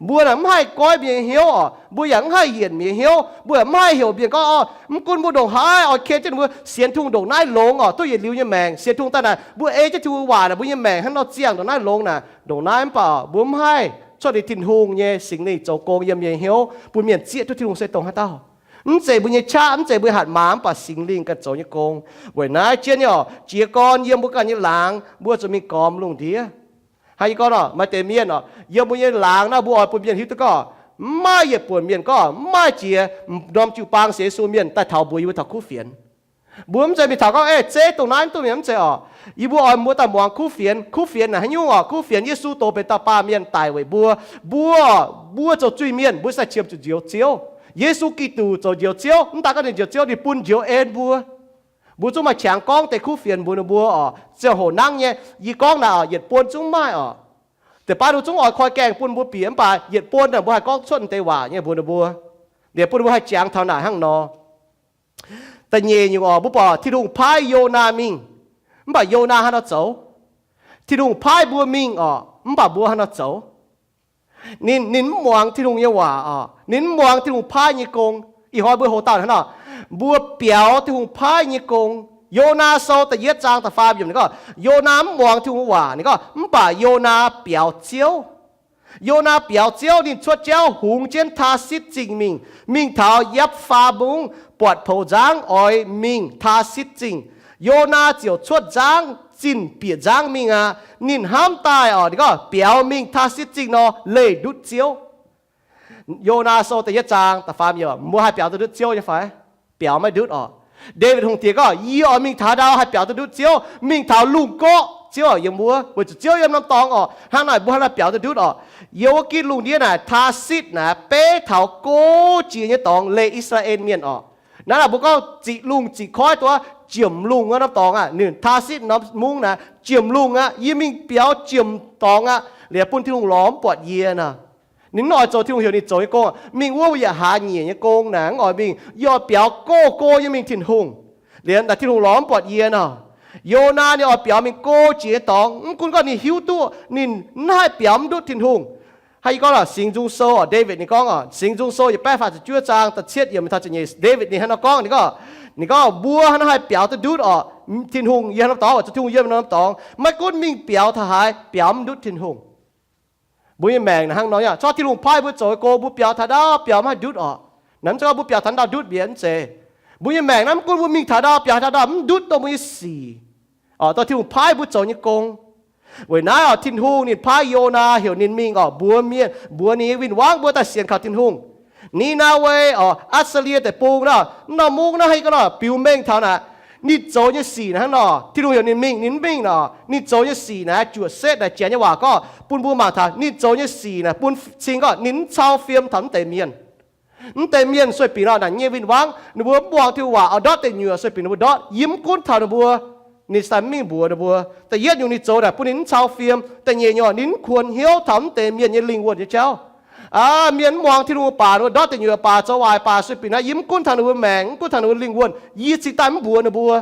Mbuo naaic mv haih goiv mienh nyei hnyouv oc, mbuo yaac mv haih yienc mienh nyei hnyouv, mbuo yaac mv haih heuc mienh gorngv, Oc, mv gunv mbuo ndongc haaix oix ken jienv mbuo sienx Tin-Hungh ndongc naaiv longx oc, duqv yietc liuz nyei maengc. Sienx Tin-Hungh daaih naaic, mbuo ei jienv Tin-Hungh waac naaic, mbuo nyei maengc hnangv nor ziangh ndongc naaiv longx naaic, ndongc naaiv mv baac mbuo mv haih cuotv liuz Tin-Hungh nyei Singx Lingh zoux gong yiem mienh nyei hnyouv, bun mienh zieqv duqv Tin-Hungh se dongh haaix dauh. Mv zeiz mbuo nyei qaqv, mv zeiz mbuo nyei hatc maaz, mv baac Singx Lingh ganh zoux nyei gong. Weic naaiv jienv nyei oc, jiez gorn yiem mbuo ganh nyei laangz, mbuo zuqc mingh gormx lungh ndiev. Hnangv yie gorngv nor, maaih deix mienh oc, yiem mbuo nyei laangz naaiv mbuo oix bun mienh hiuv duqv gorngv, mv maaih yietc buonc mienh gorngv, mv maaih jiex norm jiu-baang sienx Yesu mienh daaih taux mbuox yie mbuo taux kuv fienx. Mbuo mv zeiz mingh taux gorngv, Ei, zeiv dongh naaiv mv duqv mienh, mv zeiz oc. Yie mbuo oix mbuo daaih muangx kuv fienx. Kuv fienx naaic haaix nyungc oc? Kuv fienx Yesu dongh benx dauh baamh mienh daic weic mbuo. Mbuo, mbuo zoux zuiz-mienh, mbuo sai qiemx zuqc njoux Ziouv. Yesu Giduc zoux njoux Ziouv, mv daaih gorngv ninh njoux Ziouv, ninh bun njoux en mbuo. Mbuo zungv maaih qangx gorngv deix kuv fienx mbuox ninh mbuo oc. Ziangh hoc nangv nyei, yie gorngv naaic oc, yietc buonv zungv maaih oc. Deix baav ninh zungv oix koi gaengh bun mbuo bieqc, mv baac yietc buonv naaic mbuo haih gorngv cuotv deix waac nyei mbuox ninh mbuo. Liuz bun mbuo haih jangx taux naaic hnangv nor. Da'nyeic nyungc oc, mbuo buatc Tin-Hungh paaiv Yonaa mingh, mv baac Yonaa haaix nor zoux? Tin-Hungh paaiv mbuo mingh oc, mv baac mbuo haaix nor zoux? Ninh, ninh mv muangx Tin-Hungh nyei waac oc. Ninh mv muangx Tin-Hungh paaiv nyei gong. Ih hnoi mbuo hoqc dauh hnangv nor, mbuo biaux Tin-Hungh paaiv nyei gong. Yonaa Sou da'yietv zaang da'faam yiemc ninh gorngv, Yonaa mv muangx Tin-Hungh waac. Ninh gorngv, mv baac Yonaa biaux Ziouv. Yonaa biaux Ziouv, ninh cuotv jauv hungx jienv Taarsitv Zingh mingh, mingh taux Yapv^faa Mungv, buatc poux nzangv oix mingh Taarsitv Zingh. Yonaa ziouc cuotv nzangv zinh bieqc nzangv mingh aqv. Ninh hnamv daaih oc, ninh gorngv biaux mingh Taarsitv Zingh nor leih ndutv Ziouv. Yonaa Sou da'yietv zaang da'faam yiemc, mbuo haih biaux duqv ndutv Ziouv nyei fai? Biaux maiv ndutv oc. Ndaawitv Hungh diex gorngv, Yie oix mingh taux ndau haih biaux duqv ndutv Ziouv, mingh taux lungh gorqv Ziouv yiem wuov, weic zuqc Ziouv yiem norm dorngx oc. Hnangv naaic mbuo haih biaux duqv ndutv oc. Yiem wuov gitv lungh ndiev naaic, Taarsitv naaic beiv taux go jiex nyei dorngx leih I^saa^laa^en Mienh oc. Naaiv naaic mbuo gorngv ziqc lungh ziqc koiv duqv jiemc lungh wuov norm dorngx aqv. Ninh Taarsitv norm mungv naaic jiemc lungh aqv. Yie mingh biaux jiemc dorngx aqv. Liuz bun Tin-Hungh lorz mv buatc yie nor. Ninh mv oix zoux Tin-Hungh heuc ninh zoux nyei gong. Mingh wuov mbuo yietc hlaax nyieqc nyei gong naaic mv oix mingh. Yie oix biaux go go nyei mingh Tin-Hungh. Liuz naaic Tin-Hungh lorz mv buatc yie nor. Yonaa ninh oix biaux mingh go jiex nyei dorngx. Mv gunv gorngv ninh hiuv duqv ninh mv haih biaux mv ndutv Tin-Hungh. Hnangv yie gorngv oc, Singx Nzung Sou oc, Ndaawitv ninh gorngv oc, Singx Nzung Sou yietc baeqv faah ziepc juov zaang da'cietv yiemc taux ziepc nyeic, Ndaawitv ninh hnangv nor gorngv, ninh gorngv, Ninh gorngv mbuo hnangv naaiv haih biaux duqv ndutv orqc? Tin-Hungh yiem norm dorngx, zuqc Tin-Hungh yiem norm dorngx, maiv gunv mingh biaux taux haaix, biaux mv ndutv Tin-Hungh. Mbuo nyei maengc naaic hnangv nor nyei, corc Tin-Hungh paaiv mbuo zoux nyei gong, mbuo biaux taux ndau biaux mv haih ndutv orqc? Naaiv mv zeiz gorngv mbuo biaux taux ndau ndutv mbienc, mv zeiz. Mbuo nyei maengc naaiv mv gunv mbuo mingh taux ndau biaux taux ndau mv ndutv dongh mbuo nyei sic, orqc, dongh Tin-Hungh paaiv mbuo zoux nyei gong. Weic naaiv orqc, Tin-Hungh ninh paaiv Yonaa heuc ninh mingh orqc, mbuox mienh, mbuox ninh nyei win-wangv mbuo daaih sienx kaux Tin-Hungh. Ni^naa^we orqc, Atc^saa^lie Deic-Bung naaiv, mv norm mungv naaiv haaix ga'naaiv biux mengh taux naaic, ninh zoux nyei sic naaic hnangv nor, Tin-Hungh heuc ninh mingh, ninh mv mingh nor, ninh zoux nyei sic naaic, juoqc setv naaic, janx nyei waac gorngv bun mbuo mangc taux ninh zoux nyei sic naaic, bun cing gorngv ninh mv cau fiem taux mv deix mienh. Mv deix mienh sueih binc nor, naaic nyei win-wangv ninh mbuo mv muangx Tin-Hungh waac, oix ndortv deic nyuoqc, sueih binc ninh mbuo ndortv, yie mv gunv taux ninh mbuo. Ninh sai mv mingh mbuox ninh mbuo. Da'yietv nyungc ninh zoux naaic bun ninh mv cau fiem. Da'nyeic nyungc ninh mv kuonx hnyouv taux mv deix mienh nyei lingh wuonh nyei jauv. Aa, mienh mv muangx Tin-Hungh baac, ninh mbuo ndortv deic nyuoqc baac, zoux waaic baac, sueih binc naaiv yie mv gunv taux ninh mbuo maengc, mv gunv taux ninh mbuo lingh wuonh, yie cingx daaih mv mbuox ninh mbuo.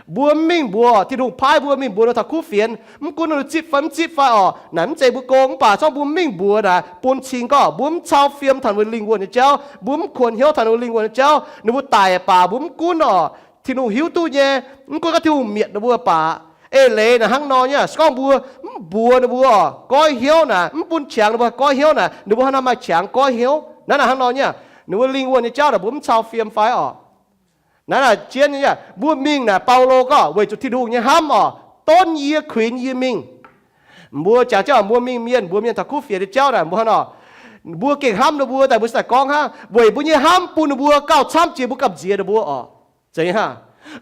Mbuo mv mingh mbuox, Tin-Hungh paaiv mbuo mingh mbuox ninh taux kuv fienx, mv gunv ninh zipv fai mv zipv fai orqc, naaic mv zeiz mbuo gong, mv baac corc mbuo mingh mbuox naaic bun cing gorngv mbuo mv cau fiem taux ninh mbuo lingh wuonh nyei jauv, mbuo mv kuonx hnyouv taux ninh mbuo lingh wuonh nyei jauv. Ninh mbuo daic baac mbuo mv gunv orqc, Tin-Hungh hiuv duqv nyei, mv gunv gorngv Tin-Hungh mietc ninh mbuo baac. Eix leiz naaic hnangv nor nyei, se gorngv mbuo mv mbuox ninh mbuo orqc, goiv hnyouv naaic, mv bun qangx ninh mbuo goiv hnyouv naaic, ninh mbuo hnangv naaiv maaih qangx goiv hnyouv. Naaiv naaic hnangv nor nyei, ninh mbuo lingh wuonh nyei jauv naaic mbuo mv cau fiem fai orqc? Naaiv naaic jienv nyei, mbuo mingh naaic, Baulo gorngv weic zuqc Tin-Hungh nyei hnamv orqc, donv yie kuinx yie mingh. Mbuo jangx jienv mbuo mingh mienh, mbuox mienh taux kuv fienx nyei jauv naaic, mbuo hnangv nor, mbuo gengh hnamv ninh mbuo daaih mbuo sai gorngv hnangv, weic mbuo nyei hnamv bun ninh mbuo gauh camv jiex mbuo gamh nziex ninh mbuo orqc. Zeiz hnangv.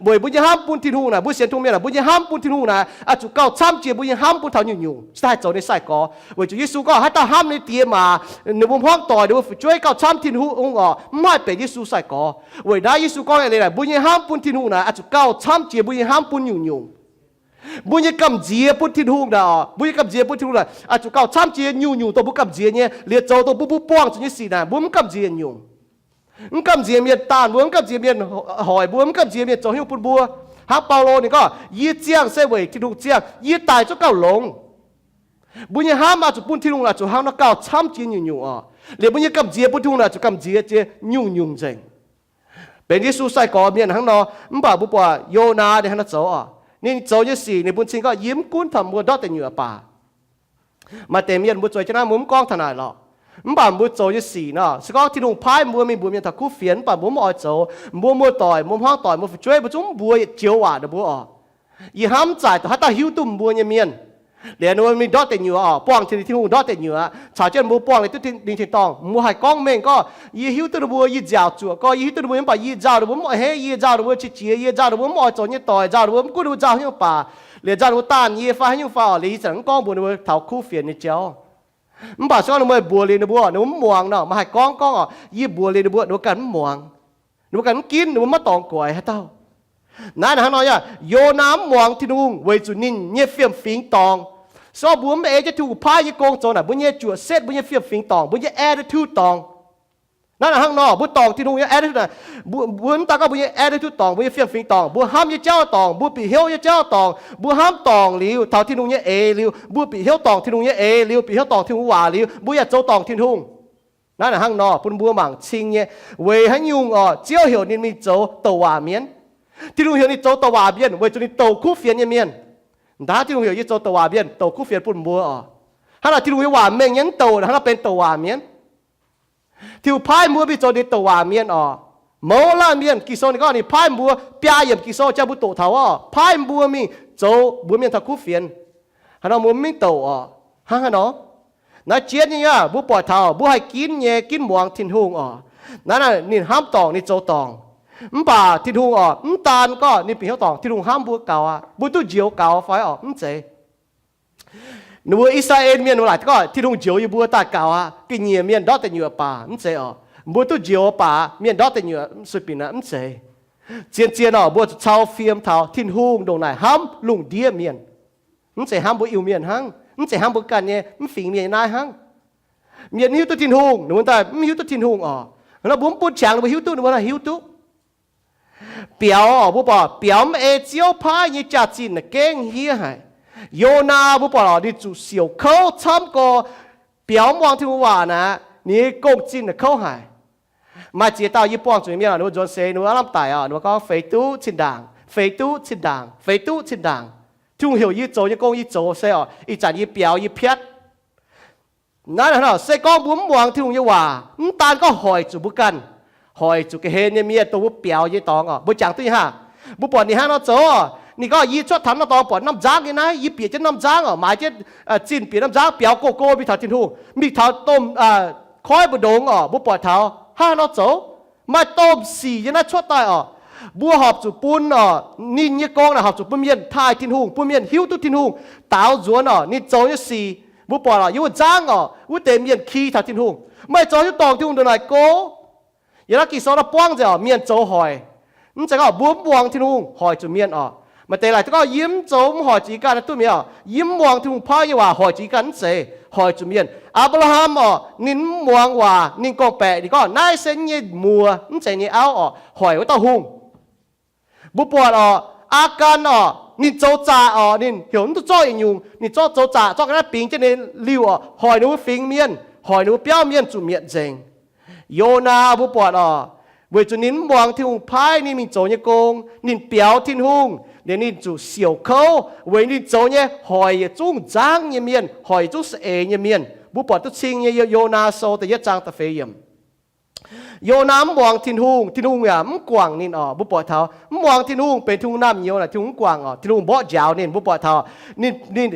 Weic mbuo nyei hnamv bun Tin-Hungh naaic, mbuo sienx Tin-Hungh mienh naaic, mbuo nyei hnamv bun Tin-Hungh naaic oix zuqc gauh camv jiex mbuo nyei hnamv bun taux nyungc-nyungc cingx daaih haih zoux ninh sai-gorx. Weic zuqc Yesu gorngv haaix dauh hnamv ninh nyei die maac, ninh mbuo hmuangv doic, ninh mbuo fu'jueiv gauh camv Tin-Hungh orqc, mv haih benx Yesu sai-gorx. Weic naaiv Yesu gorngv eix leiz naaic, mbuo nyei hnamv bun Tin-Hungh naaic oix zuqc gauh camv jiex mbuo nyei hnamv bun nyungc-nyungc. Mbuo nyei gamh nziex bun Tin-Hungh naaic orqc, mbuo nyei gamh nziex bun Tin-Hungh naaic oix zuqc gauh camv jiex nyungc-nyungc dongh mbuo gamh nziex nyei, liuz zoux dongh mbuo, mbuo buangh zuqc nyei sic naaic mbuo mv gamh nziex nyungc. Mv gamh nziex mienh daanh mbuo, mv gamh nziex mienh hoic mbuo, mv gamh nziex mienh zoux haaix nyungc bun mbuo. Hnangv Baulo ninh gorngv, yie ziangh se weic Tin-Hungh ziangh, yie daic zungv gauh longx. Mbuo nyei hnamv oix zuqc bun Tin-Hungh naaic zuqc hnangv nor gauh camv jiex nyungc-nyungc orqc. Liuz mbuo nyei gamh nziex bun Tin-Hungh naaic zuqc gamh nziex jiex nyungc-nyungc nzengc. Benx Yesu sai-gorx mienh hnangv nor, mv baac mbuo buatc Yonaa ninh hnangv nor zoux orqc. Ninh zoux nyei sic ninh bun cing gorngv yie mv gunv taux mbuo ndortv deic nyuoqc baac. Maaih deix mienh mbuo zueiz jienv naaiv mbuo mv gorngv taux naaic lorqc. Mv baac mbuo zoux nyei sic nor, se gorngv Tin-Hungh paaiv mbuo mingh mbuox mienh taux kuv fienx, mv baac mbuo mv oix zoux, mbuo muoz-doic, mbuo hmuangv doic, mbuo fu'jueiv, mbuo zungv mv mbuox yietc joux waac ninh mbuo orqc. Yie hnamv mv zaic dongh haaix dauh hiuv duqv mbuo nyei mienh, liuz ninh mbuo mingh ndortv deic nyuoqc orqc, buangh Tin-Hungh ndortv deic nyuoqc, caux jienv mbuo buangh liuz duqv dingc tin-dorngh, mbuo haih gorngv mengh gorngv, yie hiuv duqv ninh mbuo, yie nziaauc zuoqc gorngv, yie hiuv duqv ninh mbuo, mv baac yie nzauh ninh mbuo mv oix henv, yie nzauh ninh mbuo qiex jiez, yie nzauh ninh mbuo mv oix zoux nyei doic, nzauh ninh mbuo mv gunv ninh mbuo nzauh haaix nyungc baac, liuz nzauh ninh mbuo daanh yie fai haaix nyungc fai orqc, liuz yie za'gengh mv gorngv mbuox ninh mbuo taux kuv fienx nyei jauv. Mv baac se gorngv ninh mbuo mbuox liuz ninh mbuo, ninh mbuo mv muangx nor, maiv haih gorngv gorngv orqc, yie mbuox liuz ninh mbuo, ninh mbuo ganh mv muangx. Ninh mbuo ganh mv ginv, ninh mbuo maiv dorngx guaix haaix dauh. Naaiv hnangv nor yaac, Yonaa mv muangx Tin-Hungh weic zuqc ninh nyei fiem-fingx dorngc. Se gorngv mbuo mv ei jienv Tin-Hungh paaiv nyei gong zoux naaic, mbuo nyei juoqc setv, mbuo nyei fiem-fingx dorngc, mbuo nyei attitude dorngc. Naaiv hnangv nor, mbuo dorngc Tin-Hungh nyei attitude naaic, mbuo mv daan gorngv mbuo nyei attitude dorngc, mbuo nyei fiem-fingx dorngc, mbuo hnamv nyei jauv dorngc, mbuo bieqc hnyouv nyei jauv dorngc, mbuo hnamv dorngc liuz taux Tin-Hungh nyei eix liuz, mbuo bieqc hnyouv dorngc Tin-Hungh nyei eix liuz, bieqc hnyouv dorngc Tin-Hungh waac liuz, mbuo yaac zoux dorngc Tin-Hungh. Naaiv hnangv nor bun mbuo mangc cing nyei. Weic haaix nyungc orqc, Ziouv heuc ninh mingh zoux douc waac mienh? Tin-Hungh heuc ninh zoux douc waac mienh weic zuqc ninh douc kuv fienx nyei mienh. Ndaauv Tin-Hungh heuc yie zoux douc waac mienh, douc kuv fienx bun mbuo orqc. Hnangv naaic Tin-Hungh nyei waac mengh nyei, mv douc hnangv nor benx douc waac mienh. Tin-Hungh paaiv mbuo mingh zoux ninh douc waac mienh orqc. Mouz laanh mienh, Ging-Sou ninh gorngv ninh paaiv mbuo, biaa yiemc Ging-Sou jang mbuo doqc taux orqc, paaiv mbuo mingh zoux mbuox mienh taux kuv fienx. Haaix nor mbuo mv mingh douc orqc? Hnangv haaix nor? Naaiv jienv nyei aav, mbuo buatc taux mbuo haih ginv nyei, ginv muangx Tin-Hungh orqc. Naaiv ninh hnamv dorngc, ninh zoux dorngc. Mv baac Tin-Hungh orqc, mv daan gorngv ninh bieqc hnyouv dorngc, Tin-Hungh hnamv mbuo gaux aqv. Mbuo duqv njoux gaux fai orqc? Mv zeiz. Ninh mbuo I^saa^laa^en Mienh mbuo laaic gorngv Tin-Hungh njoux yie mbuo daaih gaux aqv, ga'nyiec mienh ndortv deic nyuoqc baac mv zeiz orqc. Mbuo duqv njoux baac mienh ndortv deic nyuoqc sueih binc aqv, mv zeiz. Zien-zien orqc, mbuo zuqc cau fiem taux Tin-Hungh ndongc naaic hnamv lungh ndiev mienh. Mv zeiz hnamv mbuo Iu-Mienh hnangv, mv zeiz hnamv mbuo ganh nyei mv fingx mienh nyei naaiv hnangv. Mienh mv hiuv duqv Tin-Hungh, ninh mbuo daaih mv hiuv duqv Tin-Hungh orqc. Hnangv nor mbuo mv bun qangx ninh mbuo hiuv duqv, ninh mbuo naaiv hiuv duqv. Biaux orqc, mbuo buatc biaux mv ei Ziouv paaiv nyei jaax-zinh naaic gengh hiev haic. Yonaa mbuo buatc orqc, ninh zuqc siouc kouv camv gorx, biaux mv muangx Tin-Hungh waac naaic, ninh nyei gong-zinh naaic kouv haic. Maaih ziex dauh yie buangh zuqc nyei mienh oc, ninh mbuo nzuonx seix ninh mbuo aav lamh daic oc, ninh mbuo gorngv, feix duqv zinh ndaangc, feix duqv zinh ndaangc, feix duqv zinh ndaangc. Tin-Hungh heuc yie zoux nyei gong yie zoux se oc, ih zanc yie biaux yie piatv. Naaiv se gorngv mbuo mv muangx Tin-Hungh nyei waac, mv daan gorngv hoic zuqc mbuo ganh, hoic zuqc ga'hlen nyei mienh dongh mbuo biaux nyei dorngx oc. Mbuo jangx duqv nyei haah? Mbuo buatc ninh hnangv nor zoux oc, ninh gorngv, yie cuotv taux norm dorngx buatc norm nzangv nyei naaiv, yie bieqc jienv norm nzangv oc, maaiz jienv zinh bieqc norm nzangv biaux gox gox mingh taux Tin-Hungh, mingh taux domh koiv mbu'ndongx oc. Mbuo buatc taux hnangv haaix nor zoux, maaih domh sic yiem naaiv cuotv daaih oc. Mbuo horpc zuqc bun oc, ninh nyei gong naaic horpc zuqc bun mienh taaih Tin-Hungh, bun mienh hiuv duqv Tin-Hungh daaux nzuonx oc ninh zoux nyei sic. Mbuo buatc oc, yiem wuov nzangv oc, wuov deix mienh ki taux Tin-Hungh, meih zoux hiuv dorngc Tin-Hungh ndongc naaic go. Yiem naaiv Ging-Sou naaiv buangv nzengc oc, mienh zoux hoic. Mv zeiz gorngv mbuo mv muangx Tin-Hungh hoic zuqc mienh oc. Maaih deix laaic duqv gorngv yie mv zoux mv hoic zuqc yie ganh duqv mi'aqv. Yie mv muangx Tin-Hungh paaiv nyei waac hoic zuqc yie ganh, mv zeiz. Hoic zuqc mienh. Apc^laa^ham oc, ninh mv muangx waac, ninh gorngv-baeqc, ninh gorngv, naaiv se yie nyei muoz, mv zeiz nyei auv oc, hoic wuov dauh hungh. Mbuo buatc oc, Aagaan oc, ninh zoux zaqc oc, ninh heuc mv duqv zorqv yietc nyungc, ninh zorqv zoux zaqc, zorqv ga'naaiv bingx jienv ninh liuh oc, hoic ninh mbuo fingx mienh, hoic ninh mbuo biauv mienh zuqc mietc nzengc. Yonaa mbuo buatc oc, weic zuqc ninh mv muangx Tin-Hungh paaiv ninh mingh zoux nyei gong, ninh biaux Tin-Hungh, liuz ninh zuqc siouc kouv weic ninh zoux nyei hoic yietc zungv nzangv nyei mienh, hoic yietc zungv saeng-eix nyei mienh. Mbuo buatc duqv cing nyei Yonaa Sou da'yietv zaang da'feix yiemc. Yonaa mv muangx Tin-Hungh, Tin-Hungh yaac mv guangc ninh oc. Mbuo buatc taux mv muangx Tin-Hungh benx Tin-Hungh naamh nyouz naaic, Tin-Hungh mv guangc oc. Tin-Hungh mborqv njaaux ninh. Mbuo buatc taux ninh,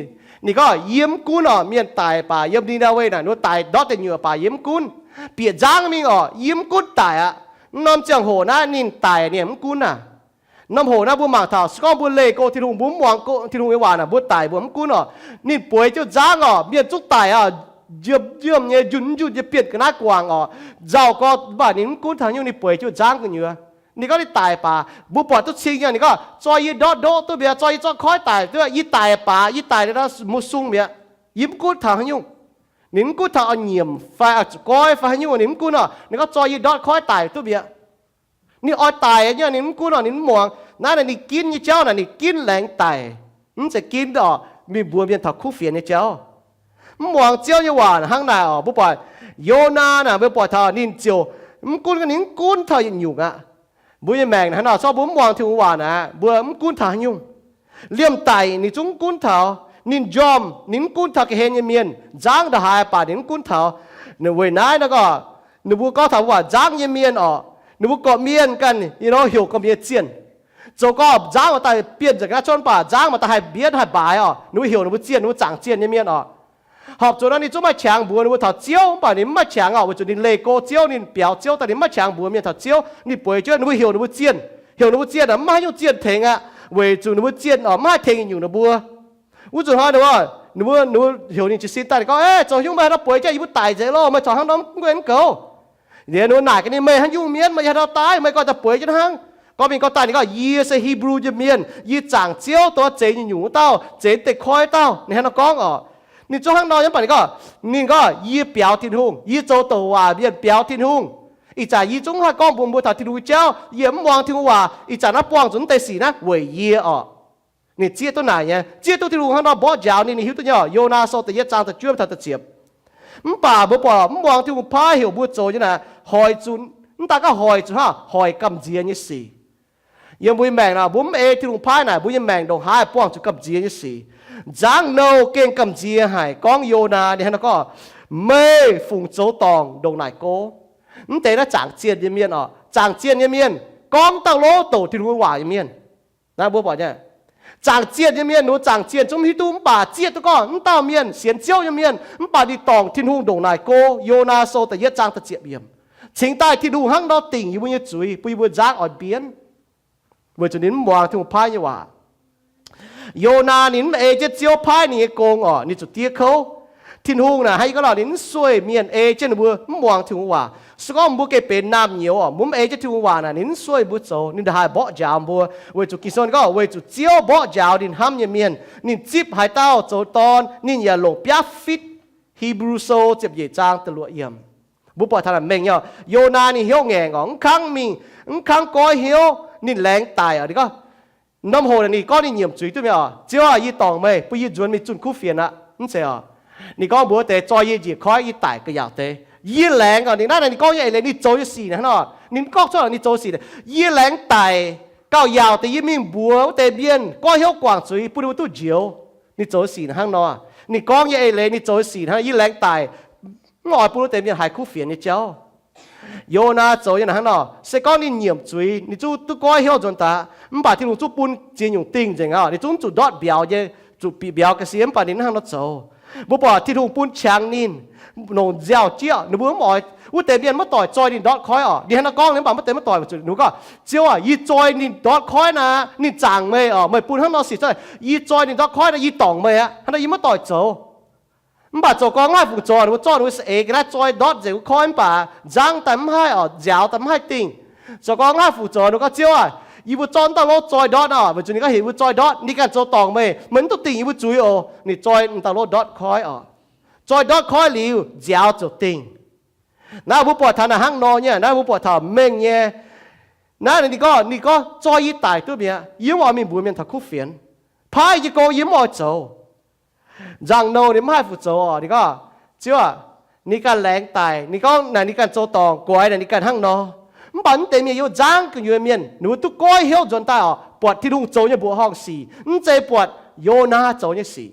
ninh gorngv, yie mv gunv oc, mienh daic baac yiem Ni^naa^we naaic, ninh mbuo daic ndortv deic nyuoqc baac yie mv gunv. Bieqc nzangv mingh oc, yie mv gunv daic aqv. Mv norm ziangh hoc naaiv ninh daic ninh mv gunv aac. Norm hoc naaiv mbuo mangc taux se gorngv mbuo leih go Tin-Hungh, mbuo mv muangx Tin-Hungh nyei waac naaic, mbuo daic mbuo mv gunv oc. Ninh bueix jienv nzangv oc, mienh zungv daic oc, njiemv njiemv nyei, njunh njunh nyei, bienh ga'naaiv guangc oc, nzauh gorx, mv baac ninh mv gunv taux haaix nyungc, ninh bueix jienv nzangv gu'nyuoz. Ninh gorngv ninh daic baac mbuo buatc duqv cing nyei, ninh gorngv, zoi yie ndortv ndoqv duqv mi'aqv, zoi yie zorqv koiv daic duqv, yie daic baac yie daic liuz nor mbuo sung mi'aqv, yie mv gunv taux haaix nyungc. Ninh mv gunv taux oix nyiemc fai oix zuqc goiv fai haaix nyungc, ninh mv gunv oc. Ninh gorngv zoi yie ndortv koiv daic duqv mi'aqv. Ninh oix daic nyei, ninh mv gunv oc, ninh mv muangx. Naaiv naaic ninh ginv nyei jauv naaic ninh ginv laengz daic, mv zeiz ginv oc mingh mbuox mienh taux kuv fienx nyei jauv. Mv muangx Ziouv nyei waac hnangv naaic oc. Mbuo buatc Yonaa naaic, mbuo buatc taux ninh ziouc mv gunv, ninh mv gunv taux yietc nyungc aqv. Mbuo nyei maengc hnangv naaic, zorqv mbuo mv muangx Tin-Hungh waac naaic, mbuo mv gunv taux haaix nyungc. Liemh daic ninh zungv mv gunv taux. Ninh njormh, ninh mv gunv taux ga'hlen nyei mienh. Nzangv ndongc haaix baac ninh mv gunv taux. Weic naaiv nor gorngv, ninh mbuo gorngv taux mbuo waac nzangv nyei mienh oc, ninh mbuo gorqv-mienh ganh, you know, heuc gorqv-mienh zienh. Zoux gorngv nzangv maaih daaih bienh nzengc ga'naaiv cuotv mv baac nzangv maaih daaih haih mbienv haih mbaaix oc, ninh mbuo heuc ninh mbuo zienh, ninh mbuo zaangc zienh nyei mienh oc. Horpc zuqc nor ninh zungv maaih qangx mbuox ninh mbuo taux Ziouv, mv baac ninh mv maaih qangx oc, weic zuqc ninh leih go Ziouv, ninh biaux Ziouv daaih, ninh mv maaih qangx mbuox mienh taux Ziouv. Ninh bueix jienv ninh mbuo heuc ninh mbuo zienh. Heuc ninh mbuo zienh aeqv, mv maaih haaix nyungc zienh tengx aqv, weic zuqc ninh mbuo zienh oc mv haih tengx yietc nyungc ninh mbuo. Wuov nzunc hnoi ninh mbuo, ninh mbuo heuc ninh jiez sin daaih, ninh gorngv, Aav, zoux haaix nyungc meih haaix nor bueix jienv yie mbuo daic nzengc loh, meih corc hnangv nor mv gunv aengx mv goux. Liuz ninh mbuo naaic gaax ninh, Meih haaix nyungc mienh, meih yaac haaix nor daaih? Meih gorngv daaih bueix jienv hnangv. Gorngv mingh gorngv daaih ninh gorngv, Yie se Hipv^lu nyei mienh, yie zaangc Ziouv dongh zeix nyungc-nyungc wuov dauh, zeix deix koiv dauh. Ninh hnangv nor gorngv oc. Ninh zungv hnangv nor nyei, mv baac ninh gorngv, ninh gorngv, Yie biaux Tin-Hungh, yie zoux douc waac mienh biaux Tin-Hungh. Ih zanc yie zungv haih gorngv mbuox mbuo taux Tin-Hungh nyei jauv, yie mv muangx Tin-Hungh waac. Ih zanc naaiv buangh zuqc mv deix sic naaiv weic yie oc. Ninh zieqv duqv naaic nyei, zieqv duqv Tin-Hungh hnangv nor mborqv njaaux ninh. Ninh hiuv duqv nyei oc, Yonaa Sou da'yietv zaang da'juov taux da'ziepc. Mv baac mbuo buatc mv muangx Tin-Hungh paaiv heuc mbuo zoux nyei naaic, hoic zuqc, mv daan gorngv hoic zuqc hnangv, hoic gamh nziex nyei sic. Yiem mbuo nyei maengc naaic, mbuo mv ei Tin-Hungh paaiv naaic, mbuo nyei maengc ndongc haaix buangh zuqc gamh nziex nyei sic. Nzangv nouh gengh gamh nziex haic. Gorngv Yonaa ninh hnangv naaiv gorngv, Meih fungc zoux dorngc ndongc naaic go? Mv deix naaiv zaangc zienh nyei mienh oc, zaangc zienh nyei mienh, gorngv dauh lov douc Tin-Hungh waac nyei mienh. Naaiv mbuo buatc nyei, zaangc zienh nyei mienh, ninh mbuo zaangc zienh zungv hiuv duqv, mv baac zieqv duqv gorngv mv dauh mienh, sienx Ziouv nyei mienh, mv baac ninh dorngc Tin-Hungh ndongc naaic go. Yonaa Sou da'yietv zaang da'ziepc yiemc. Cingx daaih Tin-Hungh hnangv nor dingc yie mbuo nyei zuiz, bun yie mbuo nzangv oix mbienv, weic zuqc ninh mv muangx Tin-Hungh paaiv nyei waac. Yonaa ninh mv ei jienv Ziouv paaiv ninh nyei gong oc, ninh zuqc diev kouv. Tin-Hungh naaic hnangv yie gorngv nor, ninh mv sueih mienh ei jienv ninh mbuo mv muangx Tin-Hungh waac. Se gorngv mbuo gengh benx naamh nyouz oc, mbuo mv ei jienv Tin-Hungh waac naaic, ninh mv sueih mbuo zoux, ninh ndongc haaix mborqv njaaux mbuo. Weic zuqc Ging-Sou gorngv, weic zuqc Ziouv mborqv njaaux ninh hnamv nyei mienh, ninh zipv haaix dauh zoux dorn, ninh yaac longc biaav fitv. Hipv^lu Sou ziepc nyeic zaang da'luoqc yiemc. Mbuo buatc taux naaic mengh nyei oc, Yonaa ninh hnyouv ngaengc oc, mv kangv mingh, mv kangv goiv hnyouv, ninh laengz daic oc. Ninh gorngv, norm hoc naaic ninh gorngv ninh nyiemc zuiz duqv mi'aqv oc, Ziouv aah, yie dorngc meih bun yie nzuonx mingh zunh kuv fienx aqv. Mv zeiz oc. Ninh gorngv mbuox deix, Zoi yie njiec koiv, yie daic ga'yaauc deix. Yie laengz, ninh naaiv ninh gorngv nyei eix leiz ninh zoux nyei sic hnangv nor, ninh gorngv cuotv ninh zoux sic, yie laengz daic gauh yaauc deix yie mingh mbuox wuov deix mienh goiv hnyouv guangc zuiz bun ninh mbuo duqv njoux. Ninh zoux sic hnangv nor. Ninh gorngv nyei eix leiz ninh zoux sic hnangv, yie laengz daic mv oix bun wuov deix mienh haiz kuv fienx nyei jauv. Yonaa zoux nyei hnangv nor, se gorngv ninh nyiemc zuiz, ninh zungv duqv goiv hnyouv nzuonx daaih, mv baac Tin-Hungh zungv bun ziex nyungc dingh nzengc aqv. Ninh zungv zuqc ndortv mbiauz nyei, zuqc bieqc mbiauz ga'sie, mv baac ninh hnangv nor zoux. Mbuo buatc Tin-Hungh bun qangx ninh, longc nziaaux jieqv, ninh mbuo mv oix, wuov deix mienh maiv doic zoi ninh ndortv koiv oc. Ninh hnangv nor gorngv, mv baac wuov deix maiv doic, ninh gorngv, Ziouv aac, yie zoi ninh ndortv koiv naaic, ninh zaangc meih oc, meih bun hnangv nor sic, yie zoi ninh ndortv koiv naaic, yie dorngc meih aqv. Hnangv nor yie maiv doic zoux. Mv baac zoux gorngv mv haih fungc zoux, ninh mbuo zorqv ninh mbuo saeng-eix ga'naaiv zoi ndortv nzengc wuov koiv, mv baac nzangv daaih mv haih oc, nziaaux daaih mv haih dingh. Zoux gorngv mv haih fungc zoux, ninh gorngv, Ziouv aac, yie mbuo zorqv wuov dauh lov zoi ndortv oc, weic zuqc ninh gorngv heuc yie mbuo zoi ndortv, ninh ganh zoux dorngc meih, meih mv duqv dingc yie mbuo zuiz oc. Ninh zoi wuov dauh lov ndortv koiv oc. Zoi ndortv koiv liuz, nziaaux ziouc dingh. Naaiv mbuo buatc taux naaic hnangv nor nyei, naaiv mbuo buatc taux mengh nyei. Naaiv ninh gorngv, ninh gorngv, Zoi yie daic duqv mi'aqv. Yie mv oix mingh mbuox mienh taux kuv fienx. Paaiv yie nyei gong yie mv oix zoux. Nzangc-nouh ninh mv haih fungc zoux oc. Ninh gorngv, Ziouv aac, ninh ganh laengz daic, ninh gorngv naaic ninh ganh zoux dorngc, guaix naaic ninh ganh hnangv nor. Mv baac mv deix mienh yiem nzangv gu'nyuoz mienh, ninh mbuo duqv goiv hnyouv nzuonx daaih oc, buatc Tin-Hungh zoux nyei mbuoqc horngh sic, mv zeiz buatc Yonaa zoux nyei sic.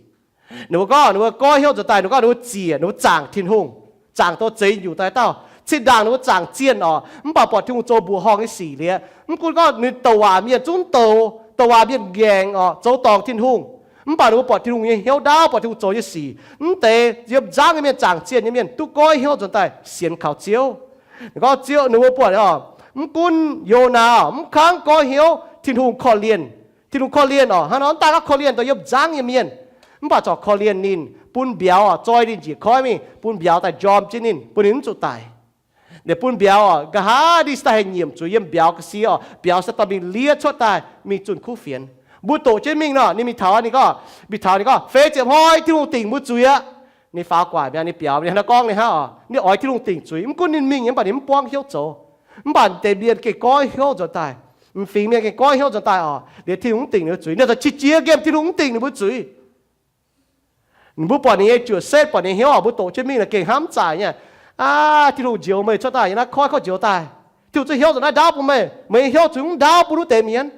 Ninh mbuo gorngv, ninh mbuo goiv hnyouv nzuonx daaih, ninh mbuo gorngv ninh mbuo ziec, ninh mbuo zaangc Tin-Hungh, zaangc douz zeix nyungc daaih dauh. Zinh ndaangc ninh mbuo zaangc zienh oc, mv baac buatc Tin-Hungh zoux mbuoqc horngh nyei sic liuz, mv gunv gorngv ninh douc waac mienh zungv douc, douc waac mienh ngaengc oc, zoux dorngc Tin-Hungh. Mv baac ninh mbuo buatc Tin-Hungh nyei hnyouv ndaauv, buatc Tin-Hungh zoux nyei sic. Mv deix yiem nzangv nyei mienh, zaangc zienh nyei mienh duqv goiv hnyouv nzuonx daaih sienx kaux Ziouv. Ninh gorngv Ziouv, ninh mbuo buatc oc, mv gunv Yonaa mv kangv goiv hnyouv, Tin-Hungh korv-lienh. Tin-Hungh korv-lienh oc, hnangv nor mv daaih gorngv korv-lienh dongh yiem nzangv nyei mienh, mv baac corc korv-lienh ninh, bun mbiauz oc, zoi ninh njiec koiv mingh, bun mbiauz daaih njorm jienv ninh, bun ninh mv zuqc daic. Ninh bun mbiauz oc, nqa'haav ninh se daaih haih nyiemc zuiz yiem mbiauz ga'sie oc, mbiauz se dorh mingh liev cuotv daaih mingh zunh kuv fienx. Mbuo doqc jienv mingh nor, ninh mingh taux ninh gorngv, mingh taux ninh gorngv, Feix ziepc hnoi Tin-Hungh dingc mbuo zuiz aqv. Ninh faaux gu'nguaaic mi'aqv, ninh biaux, ninh hnangv nor gorngv ninh hnangv oc. Ninh oix Tin-Hungh dingc zuiz, mv gunv ninh mingh nyei, mv baac ninh mv buangv hnyouv zoux. Mv baac deix mienh gengh goiv hnyouv nzuonx daaih, m'fingx mienh gengh goiv hnyouv nzuonx daaih oc. Liuz Tin-Hungh mv dingc ninh mbuo zuiz, ninh ziouc qiex jiez nqemh Tin-Hungh mv dingc ninh mbuo zuiz. Mbuo buatc ninh nyei juoqc setv, buatc ninh hnyouv oc, mbuo doqc jienv mingh naaic gengh hnamv mv zaic nyei. Aav, Tin-Hungh njoux meih cuotv daaih yiem naaiv koiv, koiv njoux daaih. Tin-Hungh zungv hnyouv nzengc naaiv ndaauv bun meih. Meih nyei hnyouv zungv mv ndaauv bun wuov deix mienh.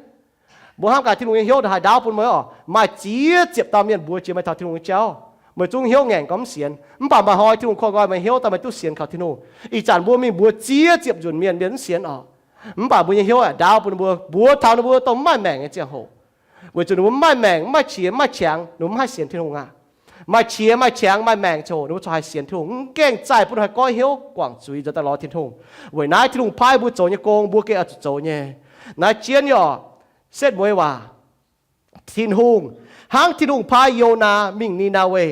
Mbuo hnamv gaax Tin-Hungh nyei hnyouv haaix ndaauv bun meih oc. Maaih ziex ziepc dauh mienh mbuox jiex meih taux Tin-Hungh nyei jauv, meih zungv hnyouv ngaengc gorngv mv sienx. Mv baac maaih hnoi Tin-Hungh korv nqoi meih hnyouv daaih meih duqv sienx kaux Tin-Hungh. Ih zanc mbuo mingh mbuox ziex ziepc nzunc mienh, mienh mv sienx oc. Mv baac mbuo nyei hnyouv ndaauv bun ninh mbuo, mbuox taux ninh mbuo dongh mv maaih maengc nyei ziangh hoc. Weic zuqc ninh mbuo mv maaih maengc, mv maaih qiex, mv maaih qangx, ninh mbuo mv haih sienx Tin-Hungh aqv. Maaih qiex maaih qangx maaih maengc ziangh hoc ninh mbuo corc haih sienx Tin-Hungh, mv gaengh zaih bun haih goiv hnyouv guangc zuiz nzuonx daaih lorz Tin-Hungh. Weic naaiv Tin-Hungh paaiv mbuo zoux nyei gong mbuo gengh oix zuqc zoux nyei. Naaiv jienv nyei oc, setv mueiz waac. Tin-Hungh, hnangv Tin-Hungh paaiv Yonaa mingh Ni^naa^we.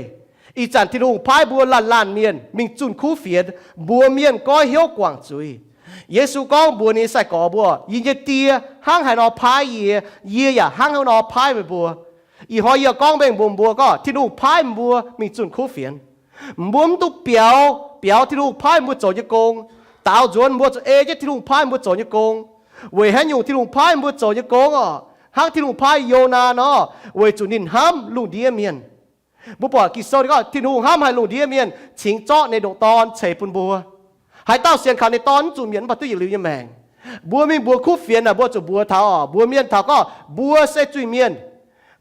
Ih zanc Tin-Hungh paaiv mbuo laanh laanh mienh mingh zunh kuv fienx, mbuox mienh goiv hnyouv guangc zuiz. Yesu gorngv mbuox ninh nyei sai-gorx mbuo, Yie nyei Die hnangv haaix nor paaiv yie, yie yaac hnangv haaix nor paaiv meih mbuo. Ih hnoi yie gorngv mengh mbuox mbuo gorngv Tin-Hungh paaiv mbuo mingh zunh kuv fienx. Mbuo mv duqv biaux, biaux Tin-Hungh paaiv mbuo zoux nyei gong. Daaux nzuonx mbuo zuqc ei jienv Tin-Hungh paaiv mbuo zoux nyei gong. Weic haaix nyungc Tin-Hungh paaiv mbuo zoux nyei gong oc? Hnangv Tin-Hungh paaiv Yonaa nor, weic zuqc ninh hnamv lungh ndiev mienh. Mbuo buatc Ging-Sou ninh gorngv Tin-Hungh hnamv haic lungh ndiev mienh, cingx zorqv ninh nyei ndoqc Dorn ceix bun mbuo. Haaix dauh sienx kaux ninh nyei Dorn mv zuqc mietc, mv baac duqv yietc liuz nyei maengc. Mbuo mingh mbuox kuv fienx naaic, mbuo zuqc mbuox taux oc, mbuox mienh taux gorngv mbuo se zuiz-mienh.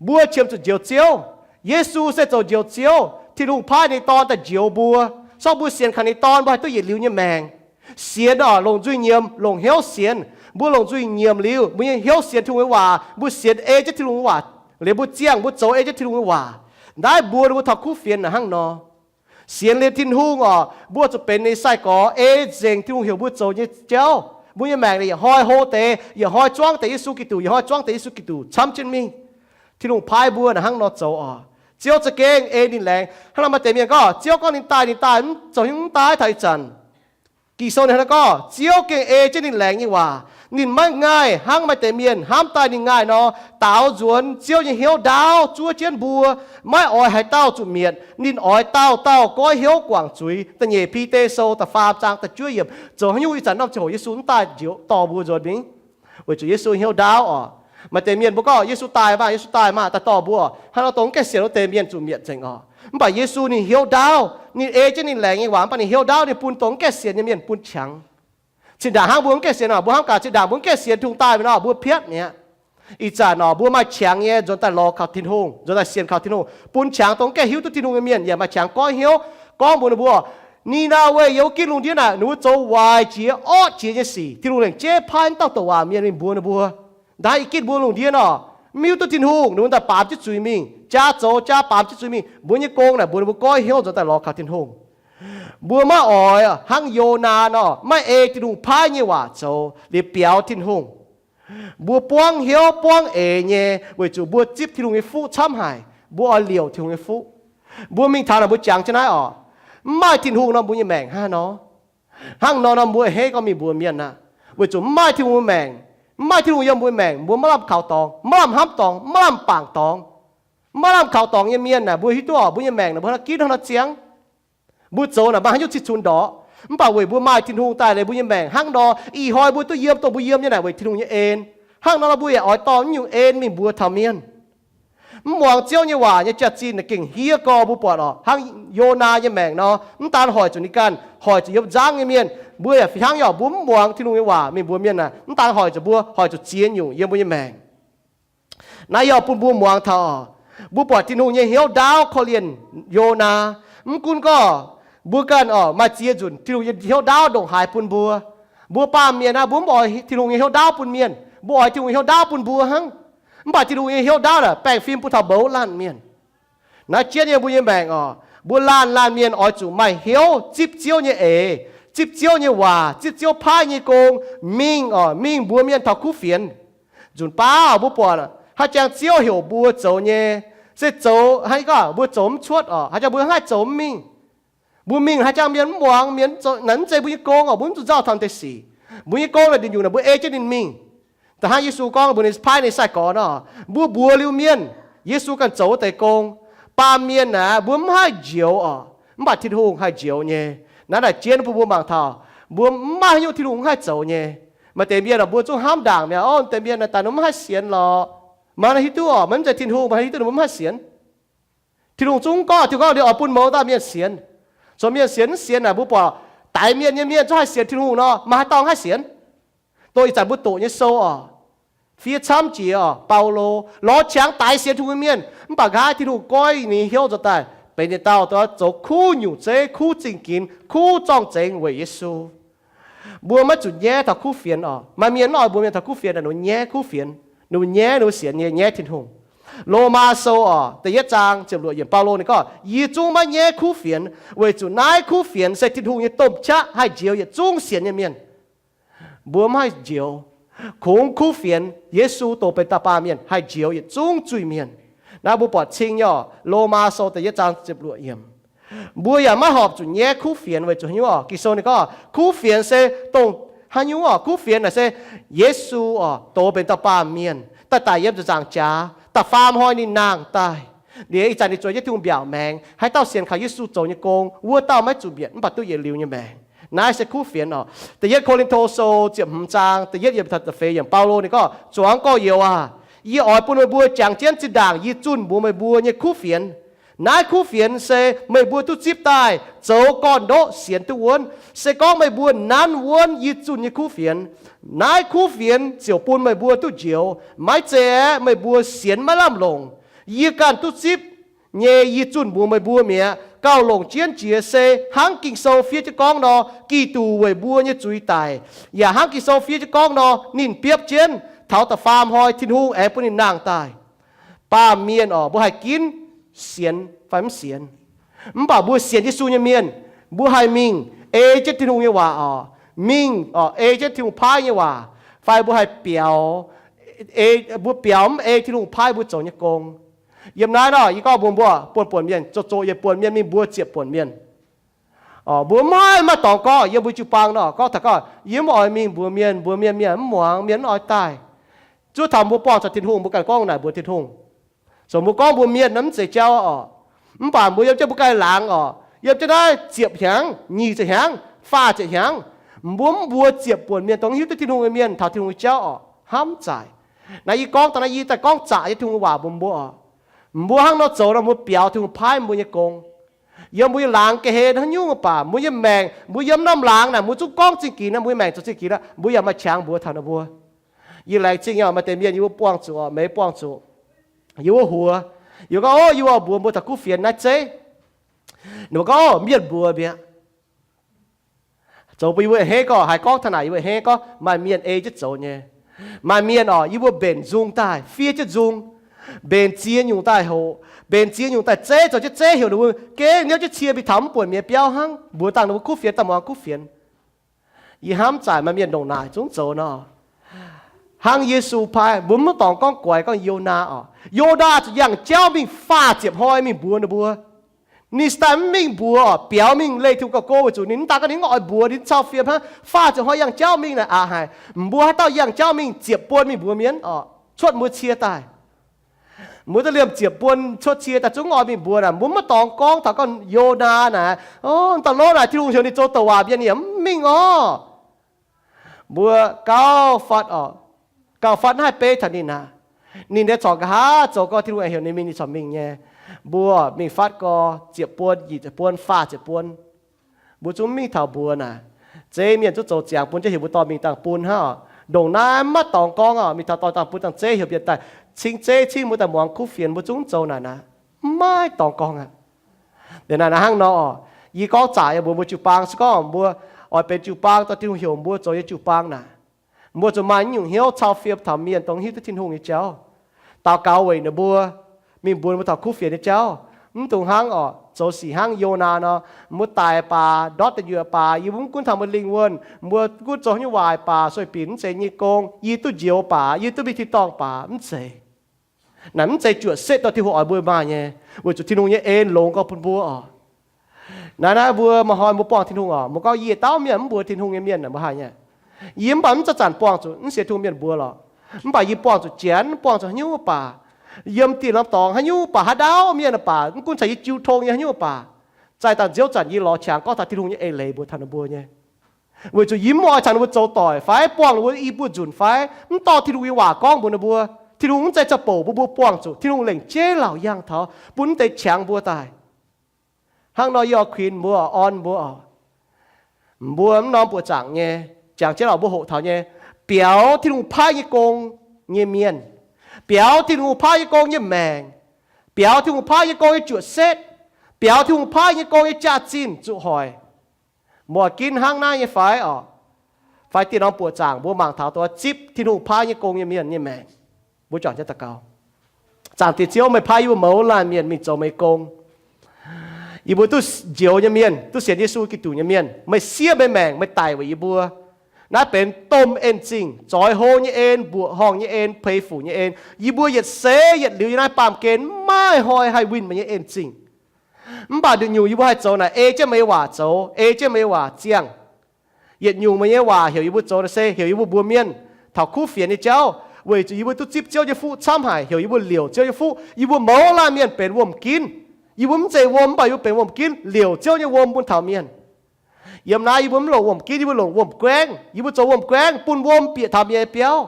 Mbuo qiemx zuqc njoux Ziouv. Yesu se zoux njoux Ziouv. Tin-Hungh paaiv ninh nyei Dorn daaih njoux mbuo. Sortv mbuo sienx kaux ninh nyei Dorn, mbuo haih duqv yietc liuz nyei maengc. Sienx oc, longc nzuih nyiemc, longc hnyouv sienx. Mbuo longc nzuih nyiemc liuz, mbuo nyei hnyouv sienx Tin-Hungh nyei waac, mbuo sienx ei jienv Tin-Hungh nyei waac, liuz mbuo ziangh mbuo zoux ei jienv Tin-Hungh nyei waac. Naaiv mbuox ninh mbuo taux kuv fienx naaic hnangv nor. Sienx liuz Tin-Hungh oc, mbuo zuqc benx ninh nyei sai-gorx, ei nzengc Tin-Hungh heuc mbuo zoux nyei jauv. Mbuo nyei maengc naaic yietc hnoi hlo deix, yietc hnoi zuangv deix Yesu Giduc, yietc hnoi zuangv deix Yesu Giduc camv jienv mingh. Tin-Hungh paaiv mbuo naaic hnangv nor zoux oc. Ziouv za'gengh ei ninh laengz. Hnangv nor maaih deix mienh gorngv, Ziouv gorngv ninh daaih, ninh daaih, mv zoux hnyouv mv daaih taux ih zanc. Ging-Sou ninh hnangv nor gorngv, Ziouv gengh ei jienv ninh laengz nyei waac. Ninh maiv ngaih hnangv maaih deix mienh hnamv daaih ninh ngaih nor, daaux nzuonx Ziouv nyei hnyouv ndaauv zuov jienv mbuo, maiv oix haaix dauh zuqc mietc. Ninh oix dauh dauh goiv hnyouv guangc zuiz. Da'nyeic Bide Sou da'faam zaang da'juov yiemc. Zoux haaix nyungc ih zanc norm ziangh hoc Yesu mv daaih njoux dorh mbuo nzuonx mingh? Weic zuqc Yesu hnyouv ndaauv oc. Maaih deix mienh mbuo gorngv Yesu daaih maah, Yesu daaih maah, daaih dorh mbuo. Hnangv nor dongh mv gaengh sienx wuov deix mienh zuqc mietc nzengc oc. Mv baac Yesu ninh hnyouv ndaauv, ninh ei jienv ninh laengz nyei waac, mv baac ninh hnyouv ndaauv ninh bun dongh mv gaengh sienx nyei mienh bun qangx. Zinh ndaangc hnangv mbuo mv gaengh sienx nor, mbuo hnamv gaax zinh ndaangc mbuo mv gaengh sienx Tin-Hungh daaih mingh nor, mbuo piatv mi'aqv. Ih zanc nor mbuo maaih qangx nyei nzuonx daaih lorz kaux Tin-Hungh, nzuonx daaih sienx kaux Tin-Hungh, bun qangx dongh mv gaengh hiuv duqv Tin-Hungh nyei mienh yaac maaih qangx goiv hnyouv. Gorngv mbuox ninh mbuo, Ni^naa^we youz ginv lungh ndiev naaic ninh mbuo zoux waaic jiex orqv jiex nyei sic. Tin-Hungh lengc jeiv paaiv mv dauh douc waac mienh mingh mbuox ninh mbuo, Ndaaih ih gitv mbuo lungh ndiev nor, mv hiuv duqv Tin-Hungh, ninh mbuo daaih baamz jienv zuiz mingh, jaa zoux jaa baamz jienv zuiz mingh. Mbuo nyei gong naaic mbuox ninh mbuo goiv hnyouv nzuonx daaih lorz kaux Tin-Hungh. Mbuo maiv oix hnangv Yonaa nor, maiv ei Tin-Hungh paaiv nyei waac zoux liuz biaux Tin-Hungh. Mbuo buangv hnyouv buangv eix nyei weic zuqc mbuo zipv Tin-Hungh nyei fuqv camv haic, mbuo oix liouc Tin-Hungh nyei fuqv. Mbuo mingh taux naaic mbuo jangx jienv naaiv oc, mv maaih Tin-Hungh nor mbuo nyei maengc hnangv nor. Hnangv nor nor mbuo a'hneiv gorngv mingh mbuox mienh aqv, weic zuqc mv maaih Tin-Hungh mbuo maengc. Mv maaih Tin-Hungh yiem mbuo maengc, mbuo maiv lamh kaux dorngx, maiv lamh hnamv dorngx, maiv lamh bangc dorngx. Maiv lamh kaux dorngx nyei mienh naaic mbuo hiuv duqv oc, mbuo nyei maengc naaic mbuo hnangv ginv hnangv nor ziangv. Mbuo zoux naaic maaih haaix nyungc cih cunx ndorqc. Mv baac weic mbuo maaih Tin-Hungh daaih leiz mbuo nyei maengc hnangv nor, ih hnoi mbuo duqv yiem dongh mbuo yiem nyei naaic weic Tin-Hungh nyei en. Hnangv nor mbuo yaac oix dorh nyungc en mingh mbuox taux mienh. Mv muangx Ziouv nyei waac nyei jaax-zinh naaic gengh hniev gorx mbuo buatc oc. Hnangv Yonaa nyei maengc nor, mv daan hoic zuqc ninh ganh, hoic zuqc yiem nzangv nyei mienh, mbuo yaac fih hnangv nyei oc. Mbuo mv muangx Tin-Hungh nyei waac mingh mbuox mienh naaic, mv daan hoic zuqc mbuo, hoic zuqc ziex nyungc yiem mbuo nyei maengc. Naaiv yaac bun mbuo muangx taux, mbuo buatc Tin-Hungh nyei hnyouv ndaauv korv-lienh Yonaa. Mv gunv gorngv mbuo ganh oc maaih ziex nzunc Tin-Hungh nyei hnyouv ndaauv ndongc haaix bun mbuo. Mbuo baamh mienh aqv, mbuo mv oix Tin-Hungh nyei hnyouv ndaauv bun mienh, mbuo oix Tin-Hungh nyei hnyouv ndaauv bun mbuo hnangv. Mv baac Tin-Hungh nyei hnyouv ndaauv naaic baengh fim bun taux mouz laanh mienh. Naaiv jienv yiem mbuo nyei maengc oc, mbuo laanh laanh mienh oix zuqc maaih hnyouv zipv Ziouv nyei eix, zipv Ziouv nyei waac, zipv Ziouv paaiv nyei gong, mingh oc, mingh mbuox mienh taux kuv fienx. Nzunc baav mbuo buatc haaix jangx Ziouv heuc mbuo zoux nyei, se zoux haaix nyungc, mbuo zoux mv cuotv oc, haaix jangx mbuo haih zoux mv mingh. Mbuo mingh haaix jangx mienh mv muangx, mienh naaic mv zeiz mbuo nyei gong oc, mbuo mv zuqc nzauh taux deix sic. Mbuo nyei gong naaic nduqc nyungc naaic mbuo ei jienv ninh mingh. Da'hnangv Yesu gorngv mbuox ninh paaiv ninh sai-gorx nor, mbuo mbuox liuz mienh, Yesu ganh zoux wuov deix gong. Baamh mienh naaic mbuo mv haih njoux oc, mv baac Tin-Hungh haih njoux nyei. Naaiv naaic jienv bun mbuo mangc taux, mbuo mv maaih haaix nyungc Tin-Hungh mv haih zoux nyei. Maaih deix mienh oc, mbuo zungv hnamv ndaangc mi'aqv, o, deix mienh naaic daaih ninh mv haih sienx lorqc. Maaih naaiv hiuv duqv oc, maaih mv zeiz Tin-Hungh, maaih hiuv duqv ninh mbuo mv haih sienx. Tin-Hungh zungv gorngv, Tin-Hungh gorngv liuz oix bun mouz dauh mienh sienx. Zoux mienh sienx mv sienx naaic mbuo buatc daix mienh nyei mienh zungv haih sienx Tin-Hungh nor, maaih haaix dauh haih sienx? Dongh ih zanc mbuo doqc nyei sou oc, fiev camv jiex oc, Baulo lorz qangx daix sienx Tin-Hungh nyei mienh, mv baac nqa'haav Tin-Hungh goiv ninh nyei hnyouv nzuonx daaih benx ninh dauh zoux kuv nyungc zeiv, kuv zingh ginx, kuv zorng-zengx weic Yesu. Mbuo maiv zuqc nyaiv taux kuv fienx oc. Maaih mienh mv oix mbuox mienh taux kuv fienx, ninh mbuo nyaiv kuv fienx, ninh mbuo nyaiv, ninh mbuo sienx nyei nyaiv Tin-Hungh. Lomaa Sou oc, da'yietv zaang ziepc luoqc yiemc, Baulo ninh gorngv, Yie zungv maiv nyaiv kuv fienx, weic zuqc naaiv kuv fienx se Tin-Hungh nyei domh qaqv, haih njoux yietc zungv sienx nyei mienh. Mbuo mv haih njoux. Kungx kuv fienx, Yesu dongh benx dauh baamh mienh haih njoux yietc zungv zuiz-mienh. Naaiv mbuo buatc cing nyei oc, Lomaa Sou da'yietv zaang ziepc luoqc yiemc. Mbuo yaac maiv horpc zuqc nyaiv kuv fienx weic zuqc haaix nyungc oc. Ging-Sou ninh gorngv kuv fienx se dongh haaix nyungc oc. Kuv fienx naaic se Yesu oc, dongh benx dauh baamh mienh daaih daic yiem ziepc nzaangc jaax, da'faam hnoi ninh nangh daaih. Liuz ih zanc ninh zueiz jienv Tin-Hungh mbiaauc maengx, haaix dauh sienx kaux Yesu zoux nyei gong, wuov dauh maiv zuqc mietc mv baac duqv yietc liuz nyei maengc. Naaiv se kuv fienx oc. Da'yietv Ko^lin^to Sou ziepc hmz zaang da'yietv yiemc taux da'feix yiemc, Baulo ninh gorngv, Zuangx gorx-youz aac, yie oix bun meih mbuo jangx jienv zinh ndaangc yie zunh mbuox meih mbuo nyei kuv fienx. Naaiv kuv fienx se meih mbuo duqv zipv daaih zoux gorn-ndoqv sienx duqv wuonv. Se gorngv meih mbuo nanv wuonv yie zunh nyei kuv fienx, naaiv kuv fienx ziouc bun meih mbuo duqv njoux. Maiv zeiz aeqv, meih mbuo sienx maiv lamh longc. Yie ganh duqv zipv nyei yie zunh mbuox meih mbuo mi'aqv. Gauh longc jienv jiex se hnangv Ging-Sou fiev jienv gorngv nor, Giduc weic mbuo nyei zuiz daic, yaac hnangv Ging-Sou fiev jienv gorngv nor, ninh biopv jienv, taux da'faam hnoi Tin-Hungh aengx bun ninh nangh daaih. Baamh mienh oc, mbuo haih ginv sienx fai mv sienx. Mv baac mbuo sienx Yesu nyei mienh, mbuo haih mingh ei jienv Tin-Hungh nyei waac oc, mingh oc, ei jienv Tin-Hungh paaiv nyei waac, fai mbuo haih biaux, mbuo biaux mv ei Tin-Hungh paaiv mbuo zoux nyei gong. Yiem naaiv nor yie gorngv mbuox mbuo buonc-buonc mienh, zoqc zoqc yietc buonc mienh mingh mbuox ziepc buonc mienh. Mbuo mv haih maaih dorngx gorngv yiem mbuo jiu-baang nor gorngv taux gorngv, Yie mv oix mingh mbuox mienh, mbuox mienh, mienh mv muangx, mienh mv oix daaih. Zuov taux mbuo buangh zuqc Tin-Hungh, mbuo ganh gorngv naaic mbuox Tin-Hungh. Zoux mbuo gorngv mbuox mienh naaiv mv zeiz jauv oc. Mv baac mbuo yiem jienv mbuo ganh laangz oc, yiem jienv naaiv ziepc hnyangx, nyic ziepc hnyangx, faah ziepc hnyangx, mbuo mv mbuox ziepc buonc mienh dongh hiuv duqv Tin-Hungh nyei mienh taux Tin-Hungh nyei jauv oc, hnamv zaaic. Naaiv yie gorngv daaih naaiv, yie daaih gorngv zaqc nyei Tin-Hungh waac mbuox mbuo oc. Mbuo hnangv nor zoux nor, mbuo biaux Tin-Hungh paaiv mbuo nyei gong. Yiem mbuo nyei laangz ga'hlen haaix nyungc baac, mbuo nyei maengc, mbuo yiem norm laangz naaic, mbuo zungv gorngv zingh ginx, mbuo nyei maengc zoux zingh ginx, mbuo yaac maaih qangx mbuox taux ninh mbuo. Yie laengz zingh nyei, maaih deix mienh yie mbuo buangh zuqc, maiv buangh zuqc, yie mbuo huox, yie gorngv, Ov, yie mbuo mbuox mbuo taux kuv fienx naaiv zeiv. Ninh mbuo gorngv, Ov, mienh mbuox mi'aqv. Zoux bun yie mbuo a'hneiv gorngv, haiz gorngv taux naaic yie mbuo a'hneiv gorngv maaih mienh ei jienv zoux nyei. Maaih mienh oc, yie mbuo mbenc nzung daaih, fiev jienv nzung, mbenc ziex nyungc daaih hoqc, mbenc ziex nyungc daaih zeiv, zoux jienv zeiv heuc ninh mbuo gengh niouv jienv cie mingh taux mv buonc mienh biauv hnangv, mbuox dangh ninh mbuo kuv fienx daaih muangx kuv fienx. Yie hnamv zaaic maaih mienh ndongc naaic zungv zoux nor. Hnangv Yesu paaiv mbuo mv dorngx gorngv guaix gorngv Yonaa oc. Yonaa zuqc yangh jauv mingh faah ziepc hnoi mingh mbuox ninh mbuo. Ninh se daaih mv mingh mbuox oc, biaux mingh leih Tin-Hungh gauh go weic zuqc ninh mv daaih gorngv ninh mv oix mbuox, ninh cau fiem hnangv, faah ziepc hnoi yangh jauv mingh naaic aqc haic. Mbuo haaix dauh yangh jauv mingh ziepc buon mingh mbuox mienh oc, cuotv mbuo cie daaih. Mbuo duqv liemh ziepc buon cuotv cie daaih zungv oix mingh mbuox naaic, mbuo mv dorngx gorngv taux gorngv Yonaa naaic, o, da'lov naaic Tin-Hungh heuc ninh zoux douc waac mienh yaac mv mingh oc. Mbuo gauh fatv oc, gauh fatv naaiv haih beiv taux ninh aqv. Ninh nyei corc nqa'haav zoux gorngv Tin-Hungh aengx heuc ninh mingh ninh corc mingh nyei. Mbuo mingh fatv gorx ziepc buon, nyic ziepc buon, faah ziepc buon, mbuo zungv mingh taux mbuox naaic. Zeiv mienh zungv zoux ziangx bun jienv heuc mbuo dorh mingh dangh bun hnangv oc. Ndongc naaiv maiv dorngx gorngv oc, mingh taux dorh dangh bun dangh zeiv heuc mienh daaih cingx zeiv cingv mbuo daaih muangx kuv fienx, mbuo zungv zoux naaic naaic. Maiv dorngx gorngv aqv. Liuz naaic naaiv hnangv nor oc, yie gorngv zaqc yie mbuox mbuo jiu-baang, se gorngv mbuo oix benx jiu-baang dorh Tin-Hungh heuc mbuo zoux nyei jiu-baang naaic, mbuo zuqc maaih nyungc hnyouv cau fiem taux mienh dongh hiuv duqv Tin-Hungh nyei jauv, daux gaux weic ninh mbuo, mingh mbuox mbuo taux kuv fienx nyei jauv. Mv dungx hnangv oc, zoux sic hnangv Yonaa nor, mbuo daic baac, ndortv deic nyuoqc baac, yie mbuo mv gunv taux mbuo lingh wuonh, mbuo gunv zoux haaix nyungc waaic baac, sueih binc mv zeiz nyei gong, yie duqv njoux baac, yie duqv mingh tin-dorngh baac, mv zeiz. Naaic mv zeiz juoqc setv dorh Tin-Hungh oix mbuo maaih nyei, weic zuqc Tin-Hungh nyei en longx gorx bun mbuo oc. Naaiv naaiv mbuo maaih hnoi mbuo buangh Tin-Hungh oc, mbuo gorngv yie dauh mienh mv mbuox Tin-Hungh nyei mienh naaic mbuo haih nyei. Yie mv baac mv zanc-zanc buangh zuqc mv sienx Tin-Hungh mienh mbuox lorqc. Mv baac yie buangh zuqc janx, buangh zuqc haaix nyungc baac, yiem dieh norm dorngx haaix nyungc baac, haaix dauh mienh baac, mv gunv caux yie jiu tong nyei haaix nyungc baac, zaih dangh nziouv zanc yie lorz qangx gorngv taux Tin-Hungh nyei eix leiz mbuox taux ninh mbuo nyei. Weic zuqc yie mv oix caux ninh mbuo zoux doic fai buangh ninh mbuo i buoz-nzunc fai mv dorh Tin-Hungh nyei waac gorngv mbuox ninh mbuo. Tin-Hungh mv zeiz za'bouc bun mbuo buangh zuqc, Tin-Hungh lengc jeiv laauc yangh taux bun mv deix qangx mbuo daaih. Hnangv nor yie oix kuinx mbuo, orn mbuo oc. Mbuo mv norm buoqc zaangc nyei, jangx jienv oc, mbuo hoqc taux nyei, biaux Tin-Hungh paaiv nyei gong nyei mienh, biaux Tin-Hungh paaiv nyei gong nyei maengc, biaux Tin-Hungh paaiv nyei gong nyei juoqc setv, biaux Tin-Hungh paaiv nyei gong nyei jaax-zinh zuqc hoic. Mbuo ginv hnangv naaiv nyei fai oc? Fai dieh norm buoqc zaangc mbuo mangc taux dongh zipv Tin-Hungh paaiv nyei gong nyei mienh nyei maengc? Mbuo juangc jienv daux gaux. Zaangc Diex Ziouv, meih paaiv yie mbuo mouz laanh mienh mingh zoux meih gong. Yie mbuo duqv njoux nyei mienh, duqv sienx Yesu Giduc nyei mienh, meih siev meih maengc, meih daic weic yie mbuo. Naaiv benx domh en-zingh, zoix hlo nyei en, mbuoqc horngh nyei en, peix fuc nyei en. Yie mbuo yietc seix yietc liuz yiem naaiv baamh gen maiv maaih hnoi haih winh meih nyei en-zingh. Mv baac nduqc nyungc yie mbuo haih zoux naaic ei jienv meih nyei waac zoux, ei jienv meih nyei waac ziangh. Yietc nyungc meih nyei waac heuc yie mbuo zoux naaic se heuc yie mbuo mbuox mienh taux kuv fienx nyei jauv, weic zuqc yie mbuo duqv zipv Ziouv nyei fuqv camv haic, heuc yie mbuo liouc Ziouv nyei fuqv. Yie mbuo mouz laanh mienh benx wuom-ginv. Yie mbuo mv zeiz wuom, mv baac yie mbuo benx wuom-ginv, liouc Ziouv nyei wuom bun taux mienh. Yiem naaiv yie mbuo mv longc wuom-ginv, yie mbuo longc wuom-guaengv. Yie mbuo zoux wuom-guaengv bun wuom bieqc taux mienh nyei biauv.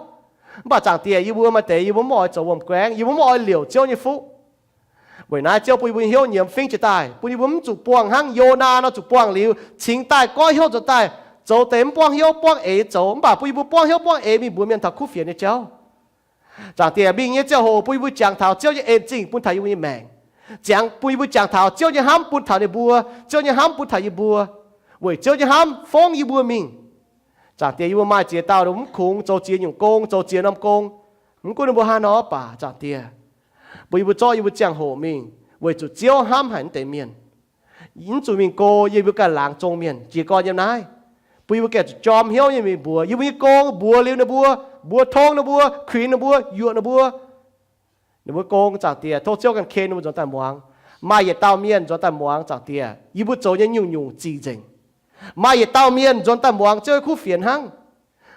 Mv baac Zaangc Diex, yie mbuo maaih deix yie mbuo mv oix zoux wuom-guaengv, yie mbuo mv oix liouc Ziouv nyei fuqv. Weic naaiv Ziouv bun yie mbuo hnyouv nyiemz fingx jiez daaih, bun yie mbuo mv zuqc buangh hnangv Yonaa nor zuqc buangh liuz, cingx daaih goiv hnyouv nzuonx daaih, zoux deix mv buangv hnyouv buangv eix zoux, mv baac bun yie mbuo buangv hnyouv buangv eix mingh mbuox mienh taux kuv fienx nyei jauv. Zaangc Diex, mingh nyei ziangh hoc bun yie mbuo jangx taux Ziouv nyei en-zingh bun taux yie mbuo nyei maengc. Ziangx bun yie mbuo jangx taux Ziouv nyei hnamv bun taux ninh mbuo, Ziouv nyei hnamv bun taux yie mbuo, weic Ziouv nyei hnamv fongv yie mbuo mingh. Zaangc Diex, yie mbuo maaih ziex dauh mv kungx zoux ziex nyungc gong, zoux ziex norm gong. Mv gunv ninh mbuo haaix nor baac, Zaangc Diex, bun yie mbuo zorqv yie mbuo ziangh hoc mingh, weic zuqc Ziouv hnamv haic naaiv deix mienh. Mv zuqc mingh go, yie mbuo ganh laangz zong mienh jiez gorn yiem naaiv. Bun yie mbuo ganh zuqc jorm hnyouv nyei mingh mbuox yie mbuo nyei gong, mbuox liuz ninh mbuo, mbuox tong ninh mbuo, kuinx ninh mbuo, yuoqc ninh mbuo. Ninh mbuo gong, Zaangc Diex, tov Ziouv ganh ken ninh mbuo nzuonx daaih muangx. Maaih yietc dauh mienh nzuonx daaih muangx, Zaangc Diex, yie mbuo zoux nyei nyungc-nyungc zingh nzengc. Maaih yietc dauh mienh nzuonx daaih muangx Ziouv nyei kuv fienx hnangv,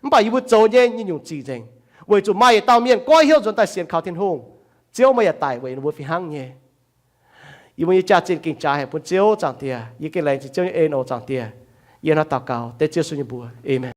mv baac yie mbuo zoux nyei nyungc-nyungc zingh nzengc, weic zuqc maaih yietc dauh mienh goiv hnyouv nzuonx daaih sienx kaux Tin-Hungh, Ziouv meih yaac daic weic ninh mbuo fih hnangv nyei. Yie mbuo nyei jaax-zinh ging jaaix haic bun Ziouv, Zaangc Diex. Yie gengh laengz zingh Ziouv nyei en oc, Zaangc Diex. Yie hnangv daux gaux dengv Ziouv Yesu nyei mbuox. Aamen.